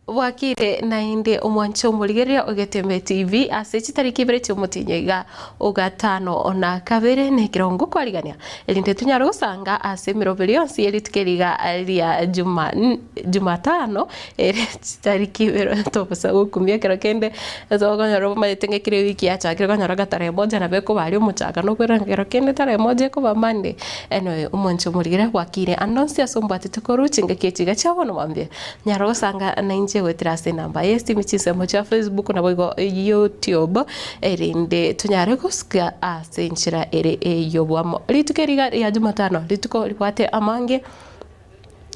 Bwakire naende omwanche omorigereria o Getembe TV ase chitariki ibere chi'omotienyi iga ogatano na kabere na ekerongo kwarigania erinde tonyare gosanga ase emeroberi yonsi ye rituko eri iga ria juma jumatano ere chitariki ibere tobosa gokumia ekero kende ase okonyora omanyete ng'a ekero ewiki yachakire okonyora ng'a tarehe moja nabo ekoba aria omochakano okwera ng'a ekero kende tarehe moja ekoba Monday. Anyway omwanche omorigereria bwakire ande onsi ase ombwatete korwa chingaki echi iga chia bono mambia. Nyara gosanga nainche goetera ase enamba y'esimi chinsemo chia Facebook naboigo YouTube erinde tonyare gosuka ase enchera ere ey'oboamo. Rituko eri iga ria Jumatano rituko ribwate amange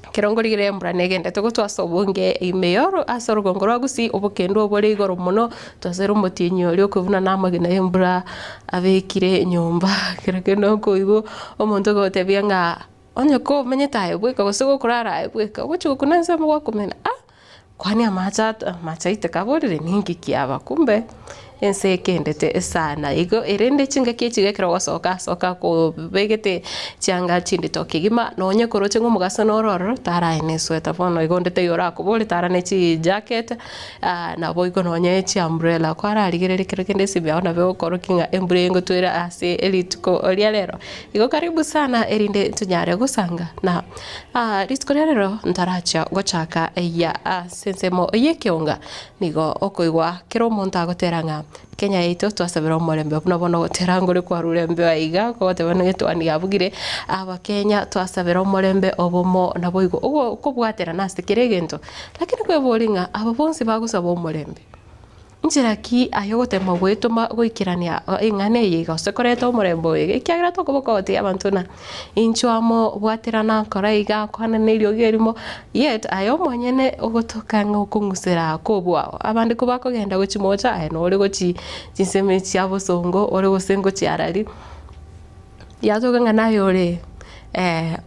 ekero nkorigereria embura negendete gotwa ase obonge ime y'oro ase orogongo rwa Gusii obokendu obore igoro mono twasere omotienyi oria okoibuna na amagena y'embura abekire nyomba ekero kende okoigwa omonto ogotebia ng'a. Onye komenyete aye bweka gose gokorara aye bweka, ogochia gokuna ensemo gwakomena ah! Kwani amache at amache aiteka aborire ninki kiaba? Kumbe ense ekendete sana. Igo erende chingaki echi iga ekero ogosoka soka kobegete chianga chindito kegima nonye koroche ng'a omogaso noro ororo tara aye na esweta bono igo onde taiyo orakobore tara ne chijacket naboigo nonye chiumbrella kwararigereria kero kende esimi yao nabo egokorokia ng'a embura eye ngotwere ase rituko ria rero. Igo karibu sana erinde tonyare gosanga na rituko ria rero ntarachia gochaka eyia ase ensemo y'ekeonga nigo okoigwa kera omonto agotera ng'a Kenya yaito twasabera omorembe buna bono ogotera ngore kwarure embeo aiga kogoteba ng'a etwani yabugire abakenya twasabera omorembe obomo naboigo okobwaterana ase kera egento. Lakini kweboria ng'a aba bonsi bagosaba omorembe. Nchera ki aye ogotema goetoma goikerania eng'ana eye iga, gose koreta omorembe oyo iga? Ekiagera tokoboka gotebia abanto ng'a inchuo amo, bwaterana, kora iga, kwana na eriogi erimo, yet aye omonyene ogotoka ng'a okong'usera kobua abande kobakogenda gochia mocha aye nore gochia chinsemo echi chia bosongo ore gose ngochia arari. Yatoka ng'a naye ore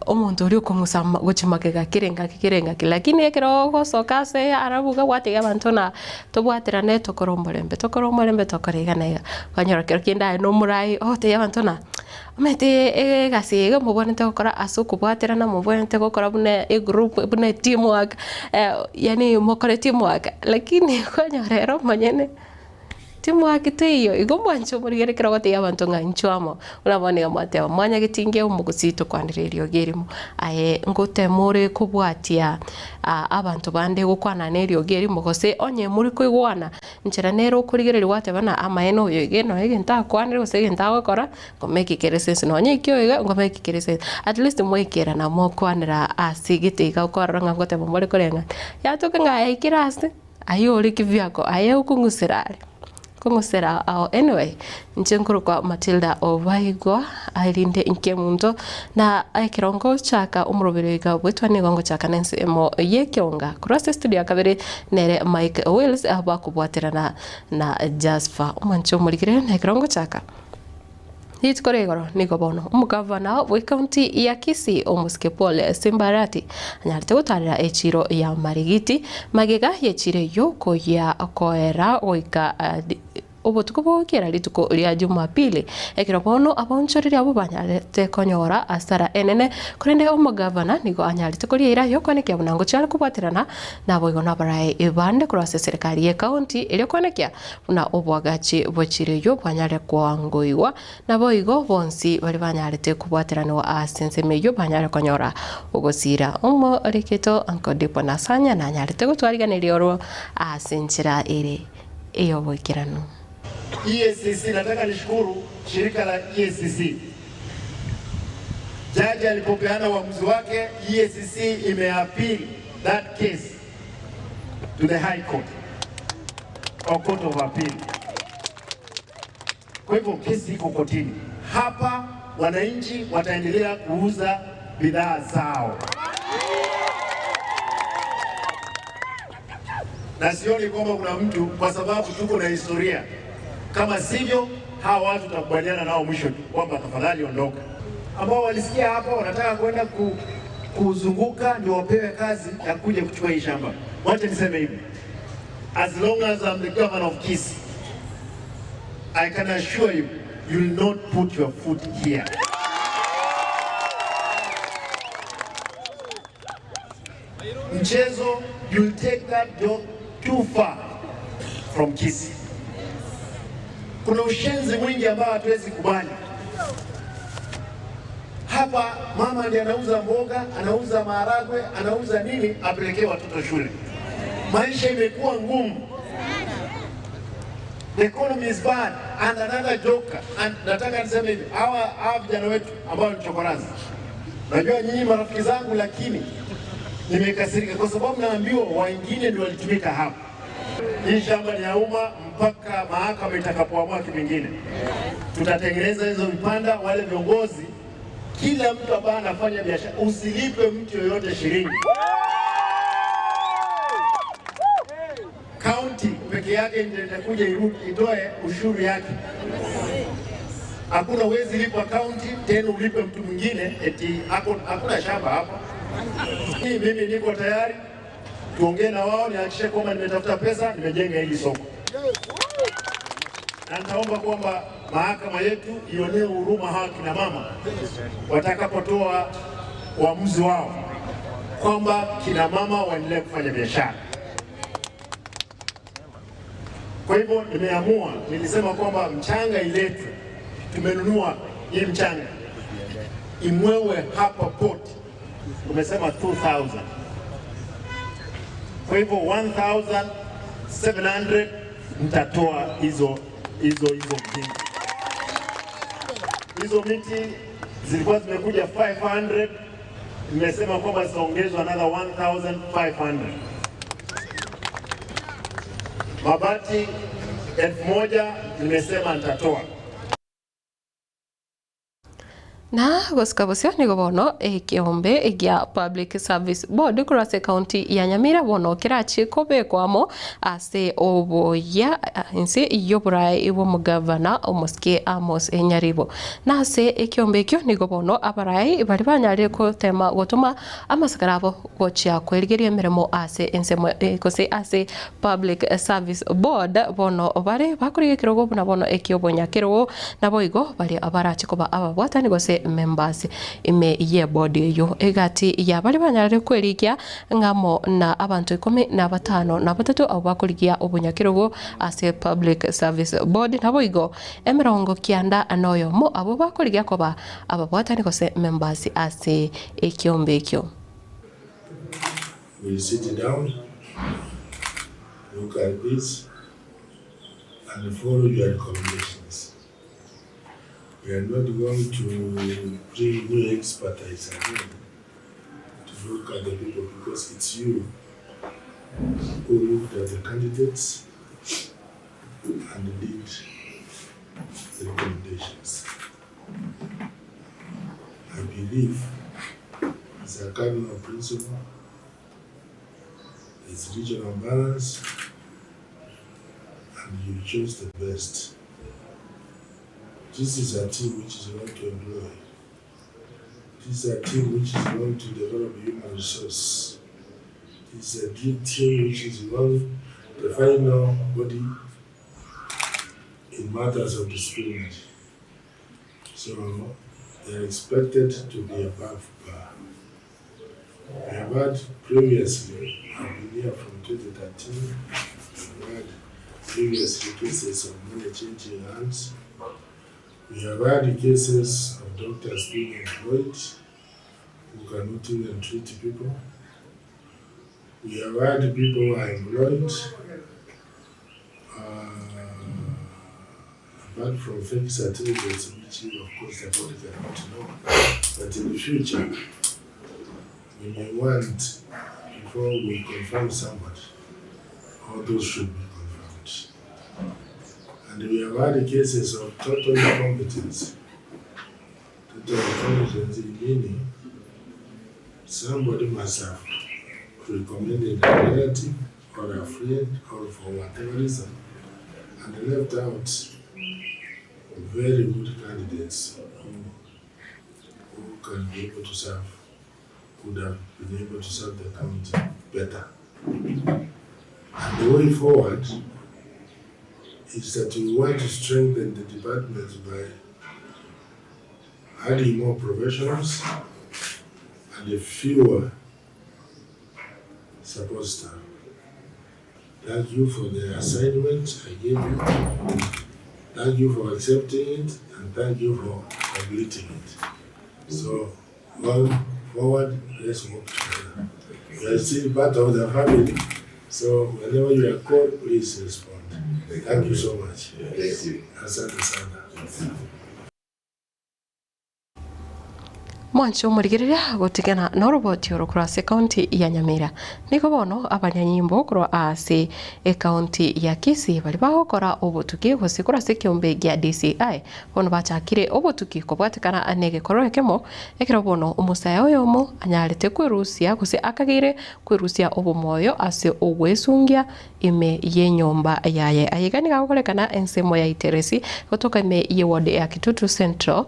omonto oria okong'usa gochia magega kera engaki kera engaki, lakini ekero ogosoka ase arabu iga gwatebia abanto ng'a tobwaterane tokore omorembe tokore omorembe tokore iga na iga, kwanyora kero kende aye na omorai ogotebia abanto ng'a omanyete egasi eye iga mobwenerete gokora ase okobwaterana mobwenerete gokora buna egroup buna eteam work yaani mokore team work, lakini kwanyora ere omonyene. Timwaki teiyo, igo mwanche omorigere ekero ogotebia abanto ng'a inchuo amo. Buna bono nigo mwateba, Mwanyagetinge omogusii tokwanere eriogi erimo. Aye ngotema ore kobwatia abanto bande gokwana neriogi erimo, gose onye more koigwana, nchera nere okorigereria gwateba ng'a amaene oyo iga nonya egento akwanire gose egento agokora, ngomeki kere sense, nonya ekio iga ngomeki kere sense. At least mwaikerana mokwanera ase gete iga okorora ng'a ngoteba more koreng'ana. Yatoka ng'a yaikire ase. Aye ore kibiako, aye okong'usera are, okong'usera ao anyway, inche nkorokwa Matilda Obaigwa, erinde inkemunto, na ekero ngochaka omoroberi oiga bwetwa nigo ngochaka na ensemo y'ekeonga. Korwa ase estudio ya kabere nere Mike Wills bakobwaterana na Jasper. Omwanche omorigere na ekero ngochaka. Rituko ria igoro nigo bono omogavana bw'ecounty ya Kisii omosike Paul Simbarati anyarete gotarera echiro ya Marigiti magega y'echiro eyio koyia koera goika obotuko bw'gokiera rituko ria Jumapili ekero bono abaonchoreria abwo banyarete konyora asara enene korende omogavana nigo anyarete koria eira y'okoenekia buna ngochia are kobwaterana naboigo nabaraai bande korwa ase eserekari y'ecounty erio koenekia Buna oboagachi bwe chiira eyio bwanyare koangoigwa, naboigo bonsi baria banyarete kobwateranigwa ase ensemo eyio banyare konyora ogosiira. Omoriketo Uncle Dipo Nasanya nanyarete gotwariganeria orwo ase enchera ere ey'oboikeranu. EACC, Nataka nishukuru shirika la EACC. Jaji alipopeana uamuzi wake, EACC imeappeal that case to the High Court or Court of Appeal. Kwa hivyo kesi iko kotini. Hapa wananchi wataendelea kuuza bidhaa zao, na sioni kwamba kuna mtu, kwa sababu tuko na historia. Kama sivyo, hawa watu tutakubaliana nao mwisho tu kwamba tafadhali ondoka. Ambao walisikia hapa wanataka kwenda ku, kuzunguka ndio wapewe kazi ya kuja kuchukua hii shamba. Wacha niseme hivi, as long as I'm the governor of Kisii, I can assure you, you will not put your foot here. Mchezo, you'll take that job. too far from Kisii. Kuna ushenzi mwingi ambao hatuwezi kubali. Hapa mama ndiye anauza mboga, anauza maharagwe, anauza nini, apelekee watoto shule. Maisha imekuwa ngumu. The economy is bad and another joker. And nataka niseme hivi, hawa vijana wetu ambao ni chokorazi, najua nyinyi marafiki zangu, lakini nimekasirika kwa sababu naambiwa wengine ndio walitumika hapa. Hii shamba ni ya umma mpaka mahakama itakapoamua kivingine. Tutatengeneza hizo vipanda, wale viongozi, kila mtu ambaye anafanya biashara, usilipe mtu yoyote shilingi. County peke yake ndio itakuja itoe ushuru yake. Hakuna uwezi lipa county tena ulipe mtu mwingine eti hakuna shamba hapa. Mimi niko tayari tuongee na wao, nihakikishe kwamba nimetafuta pesa, nimejenga hili soko, na nitaomba kwamba mahakama yetu ionee huruma hawa kina mama watakapotoa uamuzi wao kwamba kina mama waendelee kufanya biashara. Kwa hivyo nimeamua, nilisema kwamba mchanga iletwe, tumenunua hii mchanga imwewe hapa port, umesema 2000 kwa hivyo 1700 mtatoa hizo mjinga. Hizo miti zilikuwa zimekuja 500, nimesema kwamba zitaongezwa another 1500. Mabati 1000 nimesema nitatoa. Na gosika bosio nigo bono ekiombe gia Public Service Board korwa ase county ya Nyamira bono kerachi kobekwamo ase oboya inse y'oborai bw'omogavana omosike Amos Nyaribo. Na ase ekiombe ekio nigo bono abarai bari banyarire gotema gotoma amasakara abo gochia kwerigeria emeremo ase ensemo gose ase Public Service Board bono bare bakorigia ekerogo buna bono ekiobonya-kerogo nabo igo bari abarachi koba ababwatani gose members ime ye board eyo egati ya bari banyarire kwerigia ng'amo na abantu 15 na batatu abo bakorigia obonyakerogo ase Public Service Board nabo igo 91 abo bakorigia koba ababwatani gose members ase ekiombe ekio. We sit down, look at this, and follow your recommendations. We are not going to bring new expertise again to look at the people, because it's you who looked at the candidates and did the recommendations. I believe it's a cardinal principle, it's regional balance, and you chose the best. This is a team which is going to employ. This is a team which is going to develop human resource. This is a team which is going the final body in matters of disciplinary. So they are expected to be above par. We have had previously, I've been here from 2013, we had previously cases of money changing hands. We have had cases of doctors being employed who cannot even treat people. We have had people who are employed, apart from fake certificates, which of course the body cannot know. But in the future, we may want, before we confirm somebody, all those should be confirmed. And we have had cases of total incompetence. Total incompetence meaning somebody must have recommended a relative or a friend or for whatever reason, and left out very good candidates who can be able to serve, could have been able to serve the county better. And the way forward is that we want to strengthen the departments by adding more professionals and a fewer support staff. Thank you for the assignment I gave you, thank you for accepting it and thank you for completing it. So going forward, let's work together. You are still part of the family, so whenever you are called, please respond. Thank you so much. Thank you. Asante sana. Mwanche omorigereria gotigana noroboti oro korwa ase ekaunti ya Nyamira. Nigo bono abanyanyimbo korwa ase ekaunti ya Kisii baria bagokora obotuki gose korwa ase ekeombe gia DCI bono bachakire obotuki kobwatekana negekorero ekemo ekero bono omosae oyomo anyarete kwerusia gose akageire kwerusia obomoyo ase ogwesungia ime y'enyomba yaye. Ayaiga nigo agokorekana ensemo ya Iteresi gotoka ime ye ward ya Kitutu Central,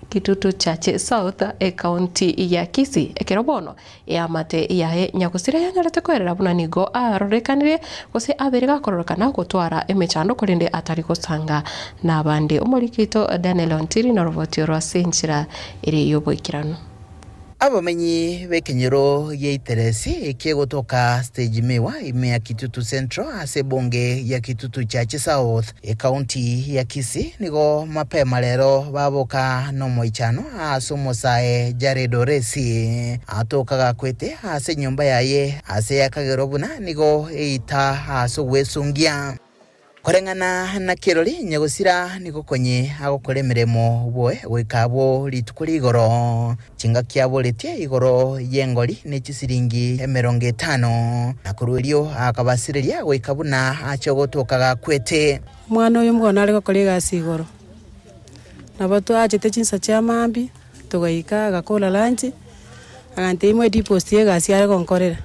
Kitutu Chache South, ekaunti ya Kisii. Ekero bono eamate yaye nyagosira yanyarete koerera buna nigo arorekanire gose abeire gakororekana gotwara emechando korende atari gosanga nabande. Omoriki oito Daniel Ontiri noroboti oro ase enchera ere y'oboikeranu. Abamenyi b'ekenyoro gi'Eiteresi ekegotoka Stage Miwa ime ya Kitutu Central ase ebunge ya Kitutu Chache South, ekaunti ya Kisii nigo mapema rero baboka nomoichano ase omosae Jared Oresi atoka gakwete ase enyomba yaye ase yakagerwa buna nigo eita ase ogwesungia. Koreng'ana na kerori, nyagosira nigo konye agokora emeremo boe goika abwo rituko rigoro. Chingaki aboretie igoro y'engori ne chisiringi emerongo etano, na korwa erio akabasireria goika buna ache gotoka gakwete. Omwana oyo mbono are gokora egasi igoro, nabo twachete chinsa chia mambia, togaika agakora lunch, agantebia moe deposit ya egasi are gonkorera.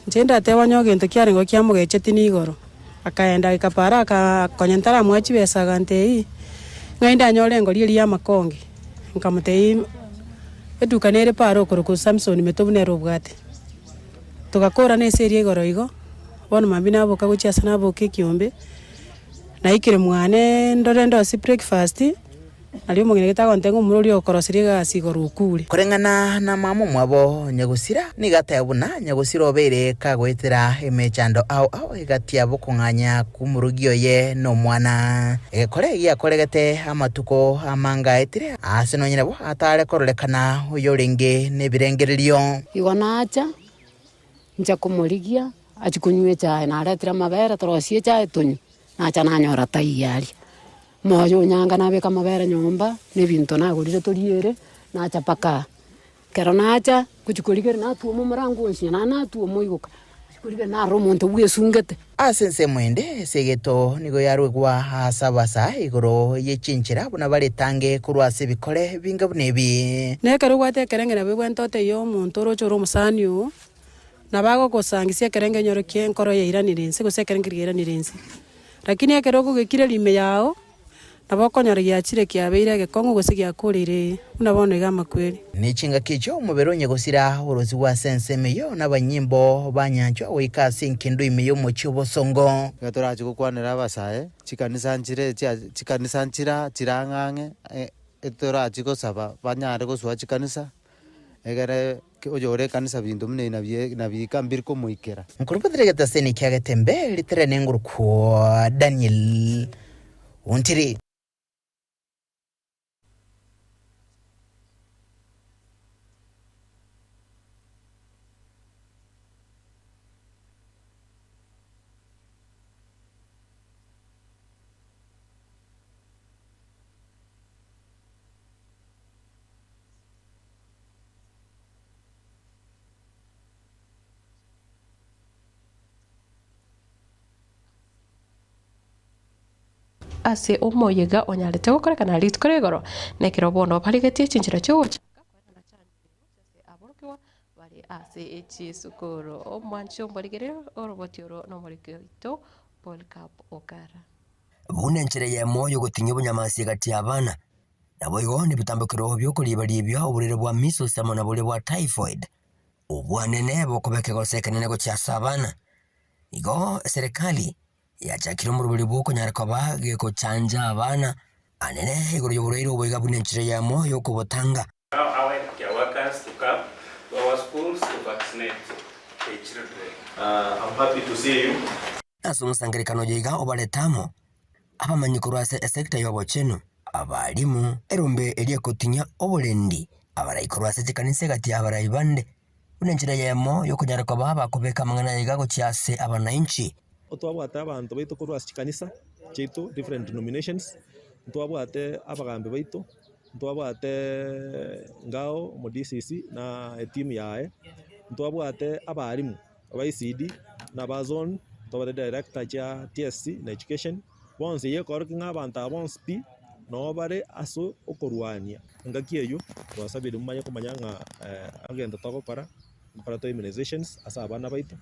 Inche ndateba onye egento kiarengeo kiamogechetie nigoro, akaenda agaika paaro aka konya ntaramoa chibesa agantebia, ng'ai ndanyore engori eria ya amakonge, nkamotebia eduka nere paaro okorokwa Samson Metobu nere obwate. Togakorana ase eria igoro igo, bono mambia naboka gochia ase naboka ekiombe, naikire mwane ndore ndosie breakfast. Nario omong'ina gete agontebia ng'a omura oria ogokoroseria egasi igoro okure. Koreng'ana na mama omwabo nyagosira, nigo ateba buna nyagosira obeire kagoetera emechando ao ao egati ya bokong'anya kw'omorugi oye na omwana. Egekore giakoregete amatuko amange aetire, aase nonya nabo atare kororekana oyorenge nebirengererio. Igo nacha, ncha komorigia, achie konywa echae, naretire amabere torosie echae tonywe, nacha nanyora taiyo aria. Moyo onyanga nabeka amabere nyomba, na ebinto nagorire toriere, nacha mpaka aa. Ekero nacha, ngochia korigereria natwoma omorango onsi naende natwoma oigoka, ngochia korigereria narora omonto bwesungete. Ase ensemo ende, esegeto nigo yarwegwa ase abasae igoro ye chinchera buna baretange korwa ase ebikore binga buna ebi. Na ekero obwate ekerenge nabo ebwenerete otebie omonto oroche ore omosani oo, nabo agogosangisia ekerenge enyoro kia enkoro yairanire inse gose ekerenge kiairanire inse. Lakini ekero okogekira rime yao, nabo okonyora giachire kiabeire egekong'u gose giakoreire buna bono iga amakweri. Ne chingaki echio omobere onye gosira orosigwe ase ensemo eyio nabanyimbo ba nyanchwa goika ase engendu ime y'omochie obosongo. Iga torache gokwanera abasae, chikanisa nchire chia chikanisa nchira chirang'ang'e etorachi gosaba banyare gosoa chikanisa, egere oyore ekanisa binto buna ebi nabie nabiika mbiri komoikera. Nkorobotire egetaseni kia Getembe ritere nengurukwo Daniel Ontiri. Ase omoyega onyarete gokorekana rituko ria igoro, nekero bono barigetie chinchera chi'ogochaka koenana chanjo eye gochia ase aborokigwa bare ase chisukuru. Omwanchi omorigereria oroboti oro nomoriki oito Polycarp Okara. Buna enchera eyemo y'ogotinyia obonyamansi egati y'abana, Naboigo nebitambokero bi'okoriiba-riibia oborwaire bwa measles amo na boria bwa typhoid, obwanene bokoba ekegoso ekenene gochia ase abana. Igo eserekari yachakire omoroberi bw'okonyara koba gegochanja abana anene igoro y'oborwaire obo iga buna enchera eyemo y'okobotanga. Allow our healthcare workers to come to our schools to vaccinate the children. I'm happy to see you. Ase omosangererekano oyo iga obarete amo abamanyi korwa ase esekta y'obochenu, abalimu, erombe eria ekotinyia oborendi, abarai korwa ase chikanisa egati y'abarai bande, buna enchera eyemo y'okonyara koba abakobeka amang'ana aya iga gochia ase abanainchi. Ntwabwate abanto baito korwa ase chikanisa chiaito different denominations, ntwabwate abagambi baito, ntwabwate Ngao omo DCC na etimu yaye, ntwabwate abalimu aba ECD na aba zone, ntwabwate director chia TSC na education, bonsi eyio ekorokia ng'a abanto aba bonsi pi, nabo bare ase okorwania engaki eyio, twasabire momanye komanya ng'a egento togokora, nkokora tore immunizations ase abana baito,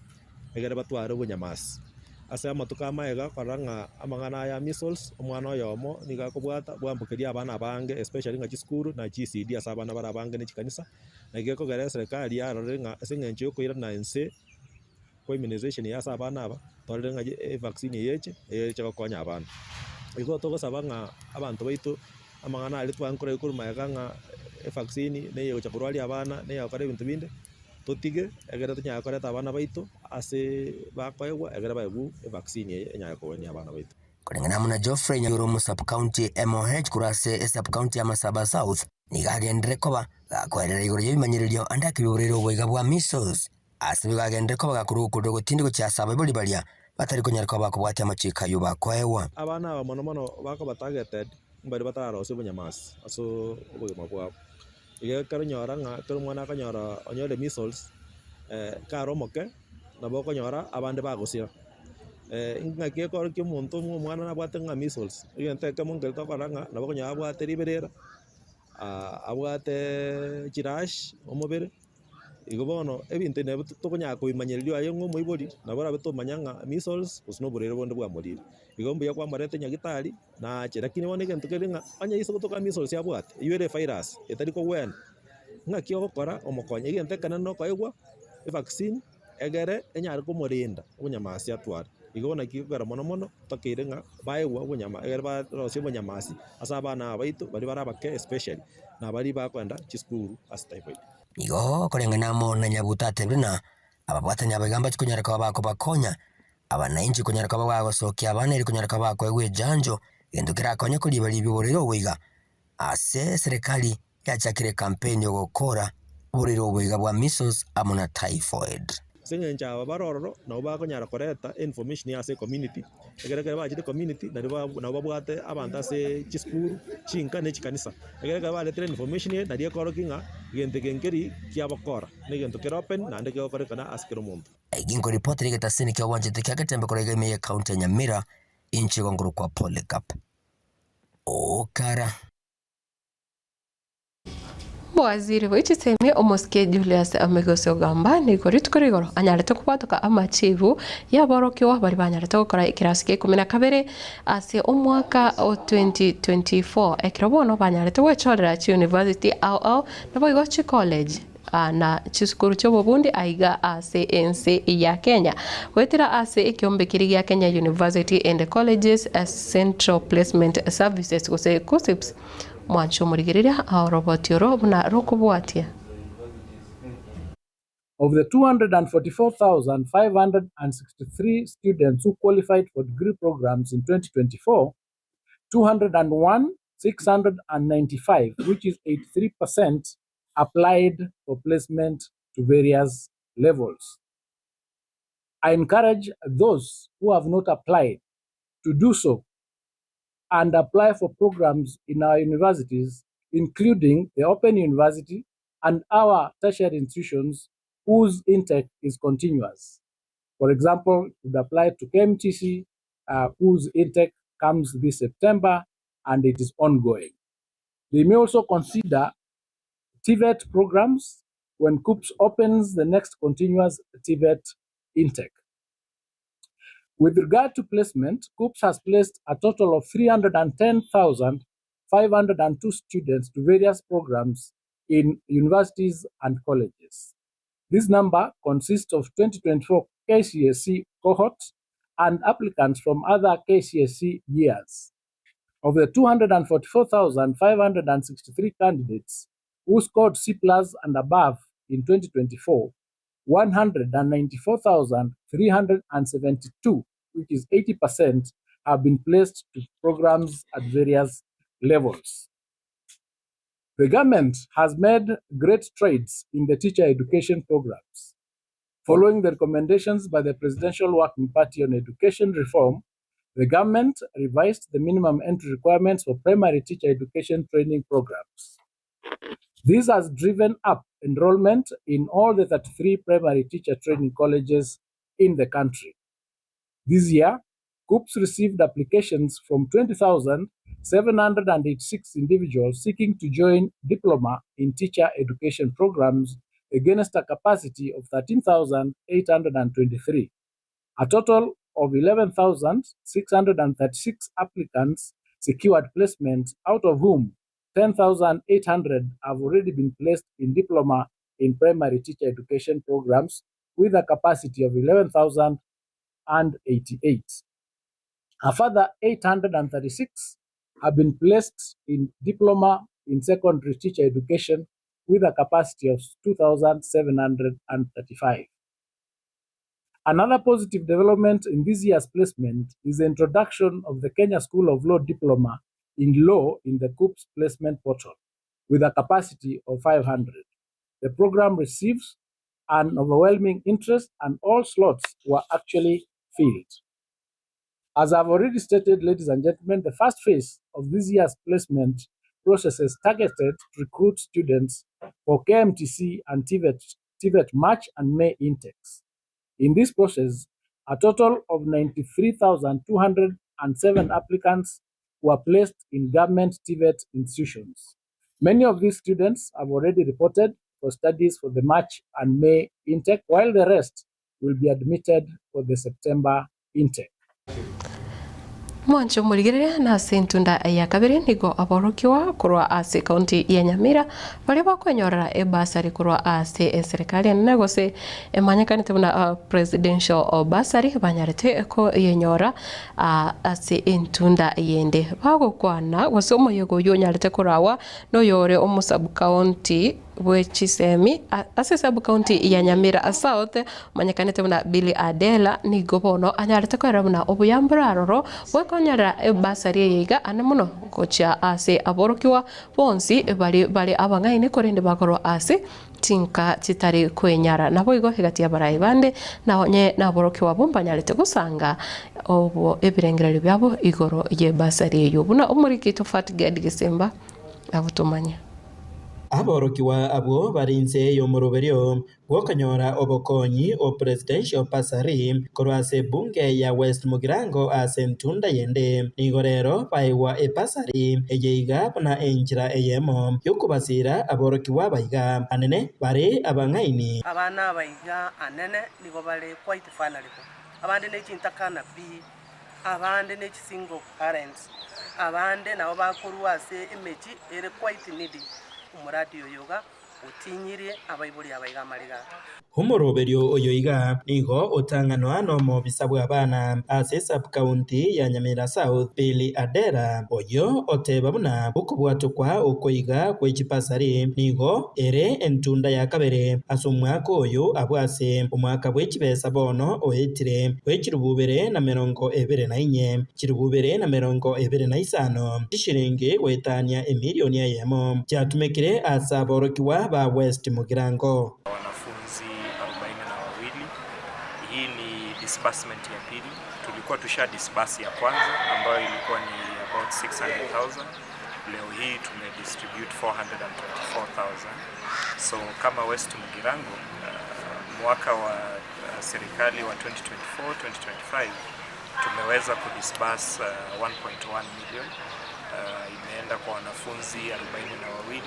egere batware obonyamasi. Ase amatuko amaega korora ng'a amang'ana aya ya measles, omwana oyomo nigo akobwata bwambokeria abana abange especially ng'a chisukuru na chi ECD ase abana bare abange ne chikanisa, naki gekogera eserekari yarorire ng'a ase eng'encho ya okoirana inse kwa immunization eye ase abana aba, torore ng'a evaccine eye eche, eche gokonya abana. Igo togosaba ng'a abanto baito amang'ana aria twankora korwa magega ng'a evaccine neye egocha korwaria abana, neye egokora ebinto binde. Totige ekero tonyare koreta abana baito ase bakoegwa ekero baegwa evaccine eye enyare kogwenia abana baito. Koreng'ana amo na Geoffrey Nyayore omo sub-county MOH korwa ase esub-county ya Masaba South nigo agenderere koba gakoerera igoro y'ebimanyererio ande akebiborere oboiga bwa measles. Ase nigo agenderere koba gakorwa okorera ogotindi gochia ase abaibori baria batari konyara koba bakobwatia amachiko ayio bakoegwa. Abana aba mono mono bakoba targeted mbaria batararosia obonyamasi ase obogima bwabo. Iga ekero onyora ng'a ekero omwana akonyora onyore measles, kare omoke, nabo okonyora abande bagosira. Ng'aki ekorokia omonto ng'a omwana nabwate ng'a measles, egento ekemo nkeri tokorora ng'a nabo okonyora abwate riberera, abwate chirash omobere. Igo bono ebinto ebi nabio tokonyara kobimanyereria aye ng'a omoibori, nabo orabe tomanya ng'a measles gose na oborwaire bonde bwamorire. Igo mbuya kwamoreta nyagetari nache, lakini bono egento kere ng'a onye ase gotoka measles abwate, eywo ere evirus etari kogwena, ng'aki ogokora omokonye. Egento ekenene nokoegwa evaccine egere enyare komorenda obonyamasi atware. Igo naki ekogera mono mono tokeire ng'a baegwe obonyama egere barosie obonyamasi ase abana aba baito baria bare abake especially na baria bakoenda chisukuru ase typhoid. Nigo koreng'ana amo na Nyabuto atebire ng'a ababwatani abaiga mbache konyara koba bakobakonya abanainchi konyara koba bagosokia abana erio konyara koba bakoegwa echanjo, egento kerakonye koriba ribi oborwaire obo iga. Ase eserekari yachakire ekampeni yogokora oborwaire obo iga bwa measles amo na typhoid. Ase eng'encho aba bare ororo nabo bakonyara koreta information ase ecommunity, ekero ekero bachire ecommunity nario ba nabo babwate abanto ase chisukuru, chinka na echikanisa. Ekero ekero baretire information eye nario ekorokia ng'a egento eke nkeri kiabokora, na egento kere open naende kegokorekana ase kera omonto. Eki nkoripotera egetasini kia obwanchete kia Getembe korwa iga ime ye county ya Nyamira, inche igo nkorokwa Polycarp Okara. Omowaziri bwe chisemi omosike Julius Migos Ogamba nigo rituko rigoro anyarete kobwatoka amachibu y'aborokigwa baria banyarete gokora ekerasi kia ikomi na kabere ase omwaka o 2024 ekero bono banyarete gwechorera chiuniversity ao ao naboigo chicollege na chisukuru chi'obobundi aiga ase ense ya Kenya goetera ase ekeombe keria gia Kenya University and Colleges Central Placement Services gose KUCCPS. Mwanche omorigereria aoroboti oro buna rokobwatia. Of the 244,563 students who qualified for degree programs in 2024, 201,695, which is 83 percent, applied for placement to various levels. I encourage those who have not applied to do so and apply for programs in our universities, including the Open University and our tertiary institutions whose intake is continuous. For example, you could apply to KMTC, whose intake comes this September and it is ongoing. They may also consider TVET programs when KUCCPS opens the next continuous TVET intake. With regard to placement, KUCCPS has placed a total of 310,502 students to various programs in universities and colleges. This number consists of 2024 KCSE cohort and applicants from other KCSE years. Of the 244,563 candidates who scored C plus and above in 2024, 194,372, which is 80%, have been placed to programs at various levels. The government has made great strides in the teacher education programs. Following the recommendations by the Presidential Working Party on Education Reform, the government revised the minimum entry requirements for primary teacher education training programs. This has driven up enrollment in all the 33 primary teacher training colleges in the country. This year, KUCCPS received applications from 20,786 individuals seeking to join diploma in teacher education programs against a capacity of 13,823. A total of 11,636 applicants secured placement, out of whom 10,800 have already been placed in diploma in primary teacher education programs with a capacity of 11,088. A further 836 have been placed in diploma in secondary teacher education with a capacity of 2,735. Another positive development in this year's placement is the introduction of the Kenya School of Law Diploma in Law in the KUCCPS placement portal with a capacity of 500. The program receives an overwhelming interest and all slots were actually filled. As I've already stated, ladies and gentlemen, the first phase of this year's placement process is targeted to recruit students for KMTC and TVET March and May intakes. In this process, a total of 93,207 applicants were placed in government TVET institutions. Many of these students have already reported for studies for the March and May intake, while the rest will be admitted for the September intake. Mwanche omorigereria na ase entunda ya kabere nigo aborokigwa korwa ase ekaunti ya Nyamira baria bakwenyorera ebasari korwa ase eserikali enene gose emanyekanete buna presidential bursary banyarete koyenyora ase entunda yende bagokwana gose omoyega oywo onyarete korawa noyore omosabukaunti bwe chisemi ase sub-county ya Nyamira South omanyekanete buna Billy Adela nigo bono anyarete koera buna obuyambura aroro bwekonyerera ebasari eye iga ane mono gochia ase aborokiwa bonsi bari bare abang'aini korende bakorwa ase chinka chitari kwenyara nabo igo egati abarai bande nonye naborokiwa abo mbanyarete gosanga obo ebirengererio biabo igoro ye basari eyo buna omoriki Tofat Gad Gisimba agotomanya. Aborokigwa abwo bare inse y'omoroberio bw'okonyora obokonyi o Presidential Bursary korwa ase ebunge ya West Mugirango ase entunda yende. Nigo rero baegwa ebasari eye iga buna enchera eyemo y'okobasira aborokigwa aba iga anene bare abang'aini. Abana aba iga anene nigo bare quite vulnerable, abande ne chintakana pi, abande ne chisingle parents, abande nabo bakorwa ase emechi ere quite needy. Omoradi oyo iga otinyirie abaibori aba iga amariga aya. Omoroberio oyo iga nigo otang'anwa nomobisa bw'abana ase esub-county ya Nyamira South, Billy Adera, oyio oteba buna okobwatokwa oko iga gwe chibasari nigo ere entunda ya kabere ase omwaka oyo abwo ase omwaka bwe chibesa bono oetire bwe chirubu ibere na merongo ebere na inye, chirubu ibere na merongo ebere na isano, chishiringi goetania emilioni eyemo chiatumekire ase aborokigwa ba West Mugirango. Wanafunzi 42. Hii ni disbursement ya pili. Tulikuwa tusha disburse ya kwanza ambayo ilikuwa ni about 600,000. Leo hii tumedistribute 424,000. So kama West Mugirango, mwaka wa serikali wa 2024-2025 tumeweza kudisburse 1.1 million. Imeenda kwa wanafunzi 42.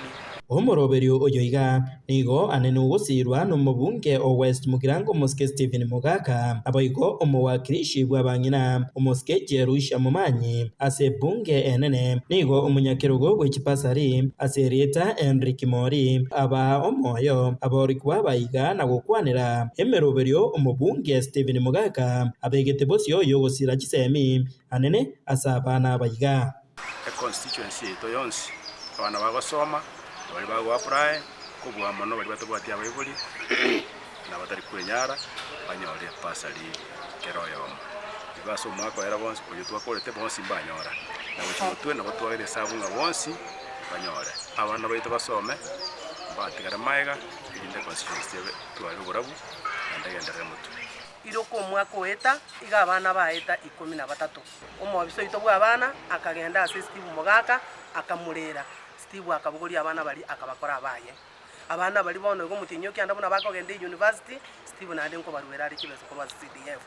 Omoroberio oyo iga nigo anene ogosirwa nomobunge o West Mugirango omosike Stephen Mogaka, naboigo omowakilishi bw'abang'ina omosike Jerusha Momanyi ase ebunge enene. Nigo omonyakerogo bwe chibasari ase erieta Henry Kimori abaa omoyo aborokigwa aba iga na gokwanera emeroberio omobunge Stephen Mogaka abegete bosio yogosira chisemi anene ase abana aba iga. Econstituency yaito yonsi, abana bagosoma, baria bagoapply, kobua mono baria batabwati abaibori, na abatari kwenyara banyore ebasari kera oyomo. Igo ase omwaka oera bonsi, oyo twakorete bonsi mbanyora, na gochia motwe nabo twagera esabu ng'a bonsi banyore. Abana baito basome, mbatigare magega, erinde econstituency ebe etware oborabu naende egenderere motwe. Iroka omwaka oeta, iga abana baeta ikomi na batato. Omobisa oito bw'abana akagenda ase Steve Mogaka, akamorera. Steve akabogoria abana baria akabakora abaye. Abana baria bono igo omotienyi o kianda buna bakogenda eyunivasiti, Steve naende nkobaruera are chibesa korwa ase CDF.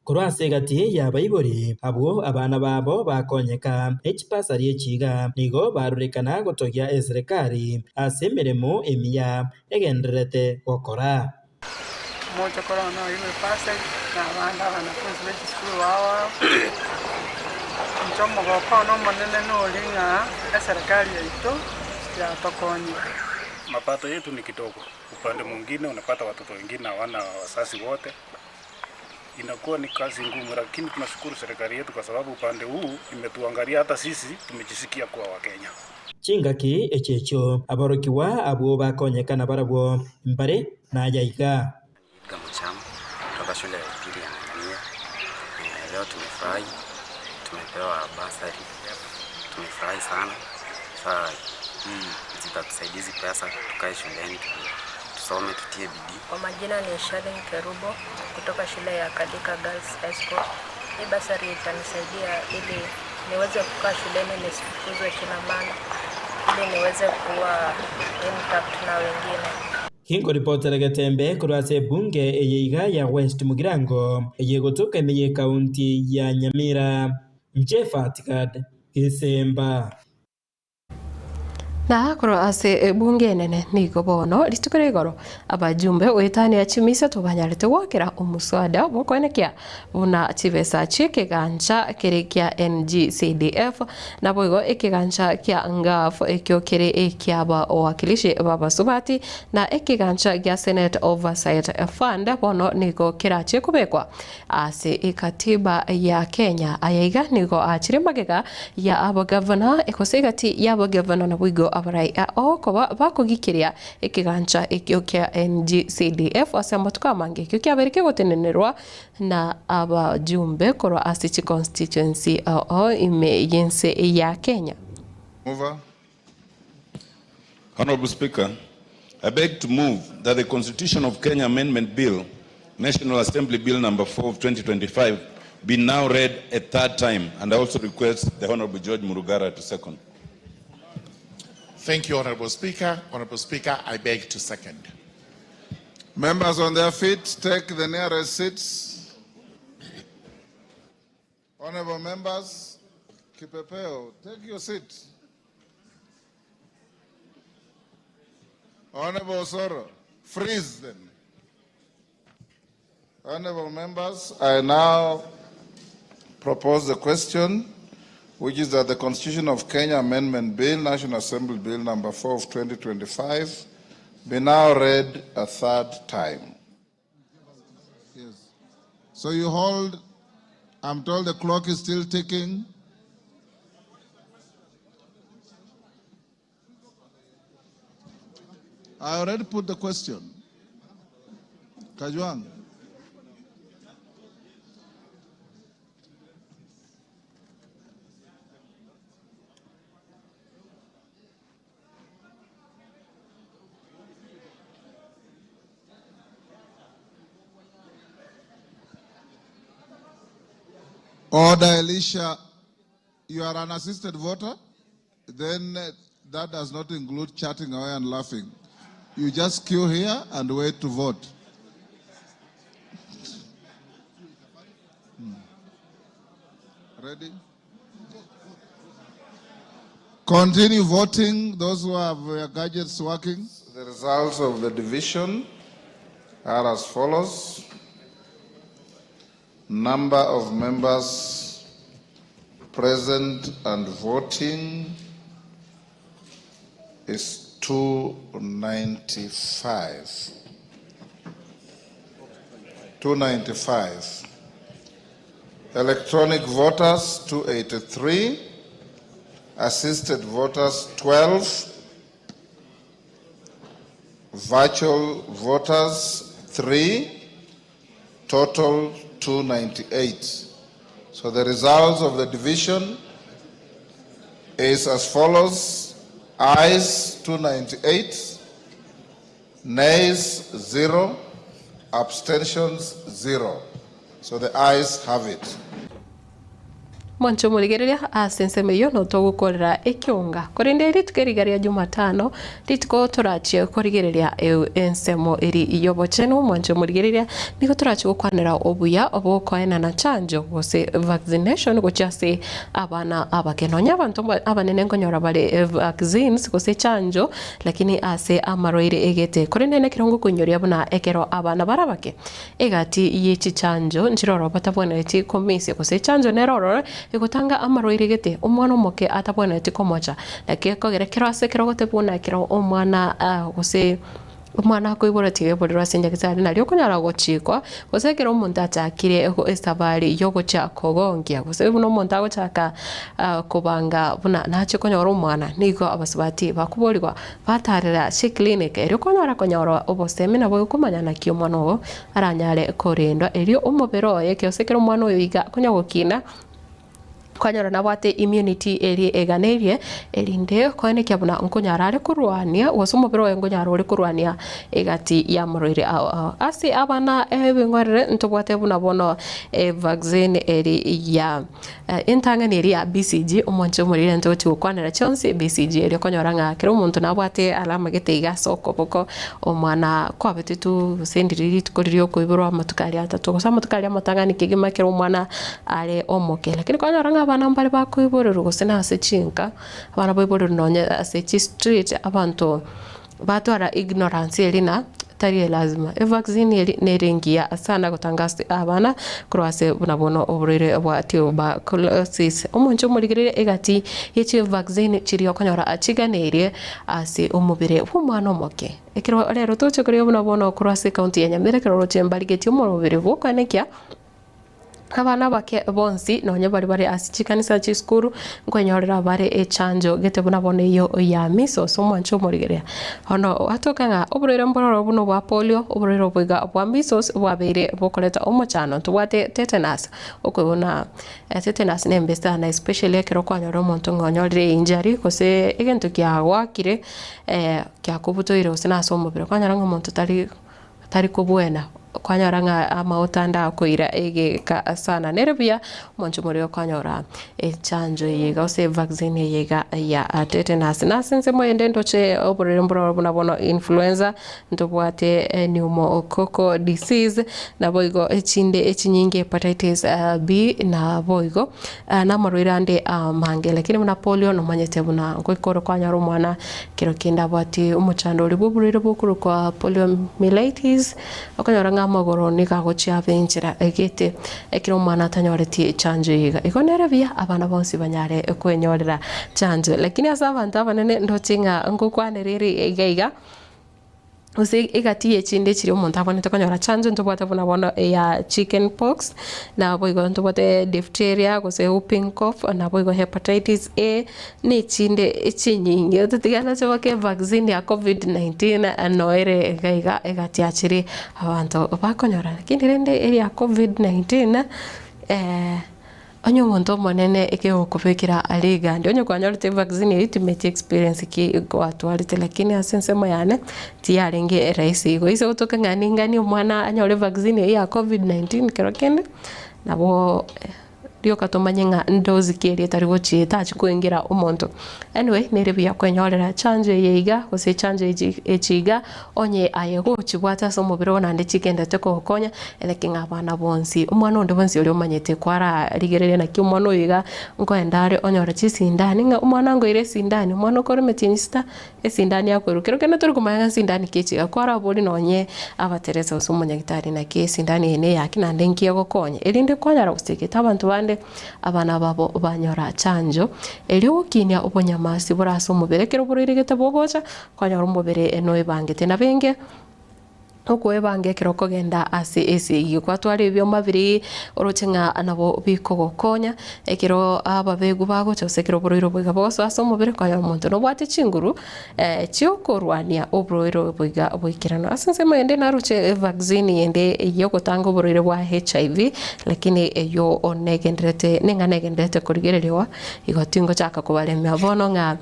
Korwa ase egati y'abaibori abwo abana babo bakonyeka ne chibasari echi iga, nigo barorekana gotogia eserekari ase emeremo emiya egendererete gokora. Omochokoro one oyoigwe epasari, na abande abanafunsi be chisukuru ao ao. Inche omogoko one omonene noria ng'a eserekari yaito yatokonyire. Mapato yetu ni kidogo, upande mwingine unapata watoto wengine hawana wazazi wote, inakuwa ni kazi ngumu, lakini tunashukuru serikali yetu kwa sababu upande huu imetuangalia hata sisi tumejisikia kuwa Wakenya. Chingaki echi echio aborokigwa abwo bakonyekana barabwo mbare naya iga. Edgar Mucham kutoka shule ya upili ya Ngania. Eh, leo tumefurahi, tumepewa basari, tumefurahi sana. Saa hii zitatusaidia hizi pesa, tukae shuleni tusome, tutie bidii. Kwa majina ni Shalin Kerubo kutoka shule ya Kalika Girls High School. Hii basari itanisaidia ili niweze kukaa shuleni nisifukuzwe kila mara, ili niweze kuwa intact na wengine. Kinkoripotera Getembe korwa ase ebunge eye iga ya West Mugirango, eye egotoka ime y'ekaunti ya Nyamira, Inche Fatigad Gesemba. Na korwa ase ebunge enene nigo bono rituko ria igoro abajumbe goetania chimisato banyarete goakera omoswada bw'okoenekia buna chibesa chi'ekegancha kere kia NGCDF Naboigo ekegancha kia Ngaf ekio kere eki'abawakilishi b'abasubati, na ekegancha gia Senate Oversight Fund bono nigo kerache kobekwa ase ekatiba ya Kenya. Aya iga nigo aachire magega ya abagavana gose egati y'abagavana naboigo abarai ao koba bakogikiria ekegancha ekio kia NGCDF ase amatuko amange ekio kiabeire kegotenenerwa na abajumbe korwa ase chiconstituency oo ime y'ense ya Kenya. Mover. Honorable Speaker, I beg to move that the Constitution of Kenya Amendment Bill, National Assembly Bill number 4 of 2025, be now read a third time, and I also request the Honorable George Murugara to second. Thank you, Honorable Speaker. Honorable Speaker, I beg to second. Members on their feet, take the nearest seats. Honorable members, Kipepeo, take your seat. Honorable Osoro, freeze them. Honorable members, I now propose the question, which is that the Constitution of Kenya Amendment Bill, National Assembly Bill number 4 of 2025, be now read a third time. Yes. So you hold, I'm told the clock is still ticking. I already put the question. Kajwang. Order, Elisha. You are an assisted voter? Then eh, that does not include chatting away and laughing. You just queue here and wait to vote. Hmm. Ready? Continue voting, those who have their gadgets working. The results of the division are as follows. Number of members present and voting is 295. 295. Electronic voters 283. Assisted voters 12. Virtual voters 3, total 298. So the results of the division is as follows. Ayes 298, nays 0, abstentions 0. So the ayes have it. Mwanche omorigereria ase ensemo eyio notogokorera ekionga. Korende rituko eriga ria Jumatano, rituko torachie korigereria ensemo eri y'obochenu, mwanche omorigereria, nigo torachie gokwanera obuya bw'okoenana chanjo gose vaccination gochia ase abana abake. Nonya abanto abanene nkonyora bare vaccines gose chanjo lakini ase amarwaire egete. Korende nekero ngokoinyoria buna ekero abana bare abake Egati ye chichanjo nchiroro batabwenereti komisia, gose echanjo nere ororo egotanga amarwaire gete omwana omoke atabwenereti komocha. Naki ekogera ekero ase ekero ogotebwa buna ekero omwana gose omwana akoiborwa tiga ase nyagetari nario okonyara gochikwa, gose ekero omonto achakire esabari yogochia kogonkia gose buna omonto agochaka kobanga buna nache konyora omwana, nigo abasubati bakoborigwa Batarera chiclinic erio konyora konyora obosemi nabo okomanya naki omwana oo aranyare korendwa erio omobere oye gose ekero omwana oyo iga akonya gokina kwanyora nabwate immunity eria eganerie erinde koenekia buna nkonyara are korwania gose omobere oye nkonyara ore korwania egati y'amarwaire ao ao. Ase abana ebing'werere ntobwate buna bono evaccine eri ya. Entang'ani eria ya BCG, omwanche omoriri ntogochia gokwanera chionsi BCG eria okonyora ng'a kera omonto nabwate alama gete iga ase okoboko, omwana kwabete tu gose ndiri rituko riria okoiborwa amatuko aria atato gose amatuko aria amatang'ani kegima ekero omwana are omoke. Lakini kwanyora ng'a abana mbare bakoiborerwa gose na ase chinka, abana baiborerwa nonye ase chistreet abanto Batwara ignorance eri na tari elazima. Evaccine eri nere engiya sana gotanga ase abana korwa ase buna bono oborwaire bwa tuberculosis. Omonche omorigereria egati ye chivaccine chiria okonyora chiganeirie ase omobere bw'omwana omoke. Ekero rero toche koria buna bono korwa ase ecounty ya Nyamira ekero oroche mbarigetie omobere bw'okoenekia Abana abake bonsi, nonya baria bare ase chikanisa chisukuru, nkwenyorera bare echanjo gete buna bono eyio ya measles, omwancho omorigereria. Bono gwatoka ng'a oborwaire mbororo buna obwa polio, oborwaire obo iga bwa measles bwabeire bokoreta omochando, ntobwate tetanus, okoigwa buna tetanus nembe sana especially ekero kwanyora omonto ng'a onyorire einjury gose egento kiagoakire kiakobutoire gose nase omobere, kwanyora ng'a omonto tari. Tari kobwena, kwanyora ng'a amaote ande akoira egeka sana. Nere buya omonche omoriri okonyora echanjo eye iga gose evaccine eye iga ya tetanus. Na ase ensemo ende ndoche oborwaire mbororo buna bono influenza, ntobwate pneumococcal disease, naboigo echinde echinyinge hepatitis B naboigo namarwaire ande amange. Lakini buna polio nomanyete buna ngoika ore kwanyora omwana Ekero kende abwatie omochando oria bw'oborwaire bokorokwa poliomyelitis, okonyora ng'a amagoro nigo agochia abe enchera egete ekero omwana atanyoreti chanjo eye iga. Igo nere buya abana bonsi banyare kwenyorera chanjo. Lakini ase abanto abanene ndoche ng'a ngokwanera ere iga iga, Gose egati y'echinde chiria omonto abwenerete konyora chanjo ntobwate buna bono eya chicken pox, naboigo ntobwate diphtheria gose whooping cough, naboigo hepatitis A, na echinde chinyinge. Totige nache boke vaccine ya covid 19 noyo ere iga iga egati achire abanto bakonyora. Lakini rende eria covid 19. Onye omonto omonene ekegokobekera are egandi, onye kwanyorete evaccine eyio timanyeti experience ki gwatwarete lakini ase ensemo yane tiyarenge rahisi igo. Ase gotoka ng'a ninganie omwana anyore evaccine eyio ya covid 19 kero kende, nabo rioka tomanye ng'a ndosi ki eria etari gochi etachi koingera omonto. Anyway, nere buya kwenyorera chanjo eye iga gose echanjo echi echi iga, onye aye gochibwate ase omobere oo naende chigendete kogokonya, Naki ng'a abana bonsi, omwana onde bwensi oria omanyete kwararigereria naki omwana oyo iga nkoenda are onyore chisindani, ng'a omwana ngoire esindani, omwana okore emetienyi sita, esindani akoirwa. Kero kende tori komanya ng'a esindani ki echi iga, kwaraboria nonye abateresa gose omonyagitari naki esindani eye neyaki naende nki egokonya, erinde kwanyara gosegeta abanto bande abana babo banyora chanjo, erio ogokinia obonyamasi bore ase omobere ekero borwaire gete bogocha, kwanyora omobere noebangete. Nabo enge. Okwebanga ekero okogenda ase esegi gwatwara ebioma biria oroche ng'a nabo bikogokonya ekero ababegu bagocha gose ekero oborwaire obo iga bogosoa ase omobere kwanyora omonto nobwate chinguru chiokorwania oborwaire obo iga boikeranu. Ase ensemo ende naroche evaccine yende yogotanga oborwaire bwa HIV lakini eywo negendererete neng'ana egendererete korigereriwa igo tingochaka kobaremia bono ng'a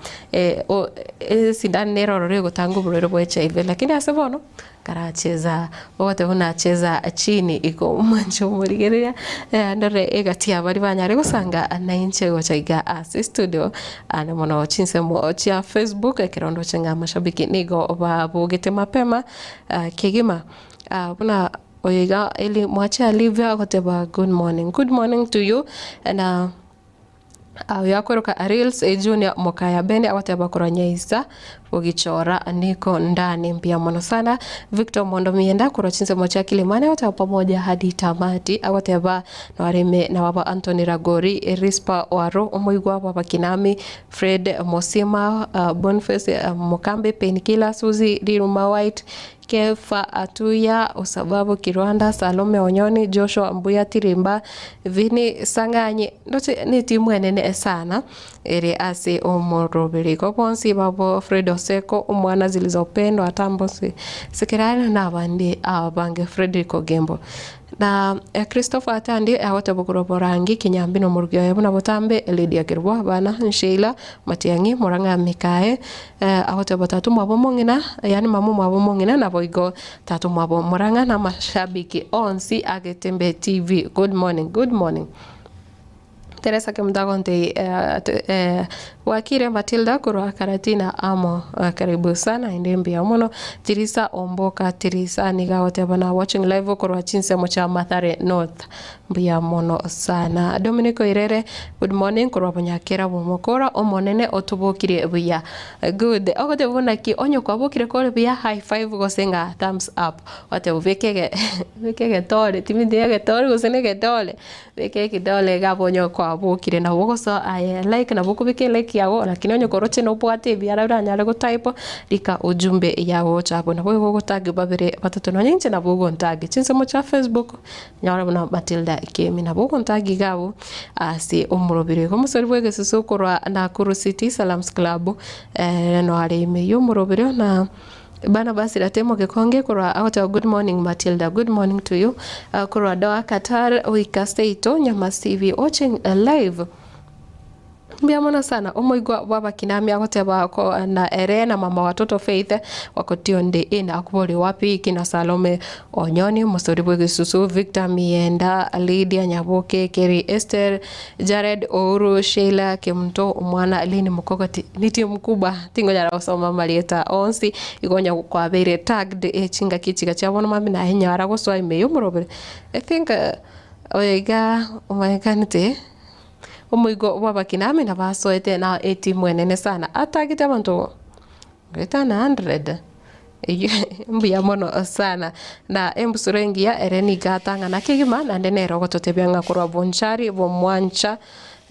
esindano nere ororo egotanga oborwaire bwa HIV lakini ase bono. Karacheza, ogote buna cheza chini igo omwanche omorigereria eh, ndore egati ya baria banyare gosanga nainche gocha iga ase studio ande mono chinsemo chia Facebook ekero ndoche ng'a amashabiki nigo babogete mapema ah, kegima ah, buna oyo iga Eli mwache Olivia agoteba good morning, good morning to you na Oyo akoroka Ariels Junior Mokaya Bene agoteba korwa Nyaisa bogichora niko ndani mbuya mono sana. Victor Mondo Mienda korwa chinsemo chia Kilimani agoteba pamoja hadi tamati agoteba noareme na baba Anthony Ragori Rispa Waro omoigwa baba Kinami Fred Mosima uh, Boniface uh, Mokambe Painkiller Suzy Riruma White Kefa Atuya, Osababu Kirwanda, Salome Onyoni, Joshua Mbuya Tirimba, Vinny Sang'anyi, ndoche netimu enene sana ere ase omoroberi. Igo bonsi babo Fred Oseko, omwana Zilizopendwa, Atambo Sekerari na abande abange Fredrick Ogembo. Na Christopher Atandi agoteba korwa Borangi, Kinyambi na omorugi oye buna botambe, Lydia Kerubo, abana, Sheila Matiang'i, Murang'a Mikae, agoteba tata omwabo omong'ina, yaani mama omwabo omong'ina, naboigo tata omwabo Murang'a na amashabiki onsi a Getembe TV. Good morning, good morning. Teresa Kemunto agontebia Bwakire Matilda korwa Karatina amo karibu sana inde mbuya mono. Tirisa Omboka Tirisa nigo agoteba na watching live korwa chinsemo chia Mathare North mbuya mono sana. Dominic Oirere good morning korwa Bonyakera bw'omokora omonene otobokirie buya good. Ogoteba buna ki onye kwabokire kore buya high five gose ng'a thumbs up ogoteba beka ege beka egetore timanyeti egetore gose na egetore. Beka ekidole iga abwo onye kwabokire nabo ogosoa aye like nabo okobeka elike yago lakini onye koroche nobwate ebiara oranyare gotype rika ujumbe yago gocha abwo nabo igo ogotag babere batato nonye inche nabo ogontag chinsemo chia Facebook nyora buna Matilda Kemi nabo ogontag iga abwo ase omorobiri igo omosori bwa egesusu korwa Nakuru City Salams Club noare ime ya omorobiri na. Barnabas Ratemo Gekonge korwa agoteba good morning Matilda good morning to you korwa Doha Qatar goika seito Nyamasibi watching live Mbuya mono sana omoigwa bw'abakinami agoteba ko na ere na mama watoto Faith wakotionde in akobori wapi kina Salome Onyoni omosori bw'egesusu Victor Mienda Lydia Nyaboke Kerry Esther Jared Ouru Sheila Kemunto omwana Lynn Mokogoti nitie mkubwa Tingonyara gosoma amarieta onsi, igo onye kwabeire tagged eh chingaki echiga chia bono mambia naye nyara gosoa ime y'omorobere. I think oyo iga omanyekanete omoigo bw'abakina ame nabo asoete na etimu enene sana atagete abanto goetana 100 eyio mbuya mono sana. Na embusuro engiya ere nigo atang'ana kegima naende nere ogototebia ng'a korwa bonchari bomwancha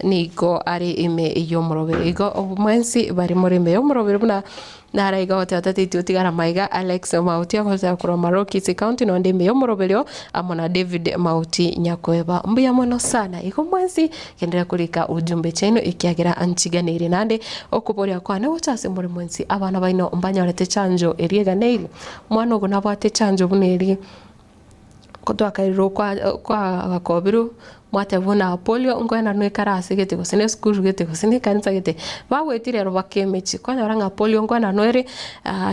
Nigo are ime y'omorobere. Igo mwensi bari more ime y'omorobere buna nara iga ogoteba tata iti otigara maiga Alex Mauti agoteba korwa Marok Kisii County nonde ime y'omorobere oo amo na David Mauti Nyakoeba. Mbuya mono sana. Igo mwensi genderera korika ujumbe chiaino ekiagera nchiganeire naende okoboria kwane gocha ase more mwensi abana baino mbanyorete chanjo eria eganeiri. Omwana ogo nabwate echanjo buna eria. Kotwakaerirwe kwagakobirwe mwateba buna polio nkoenda noikare ase gete gose na esukuru gete gose na ekanisa gete, bagwetire ero baka emechie kwanyora ng'a polio nkoenda noere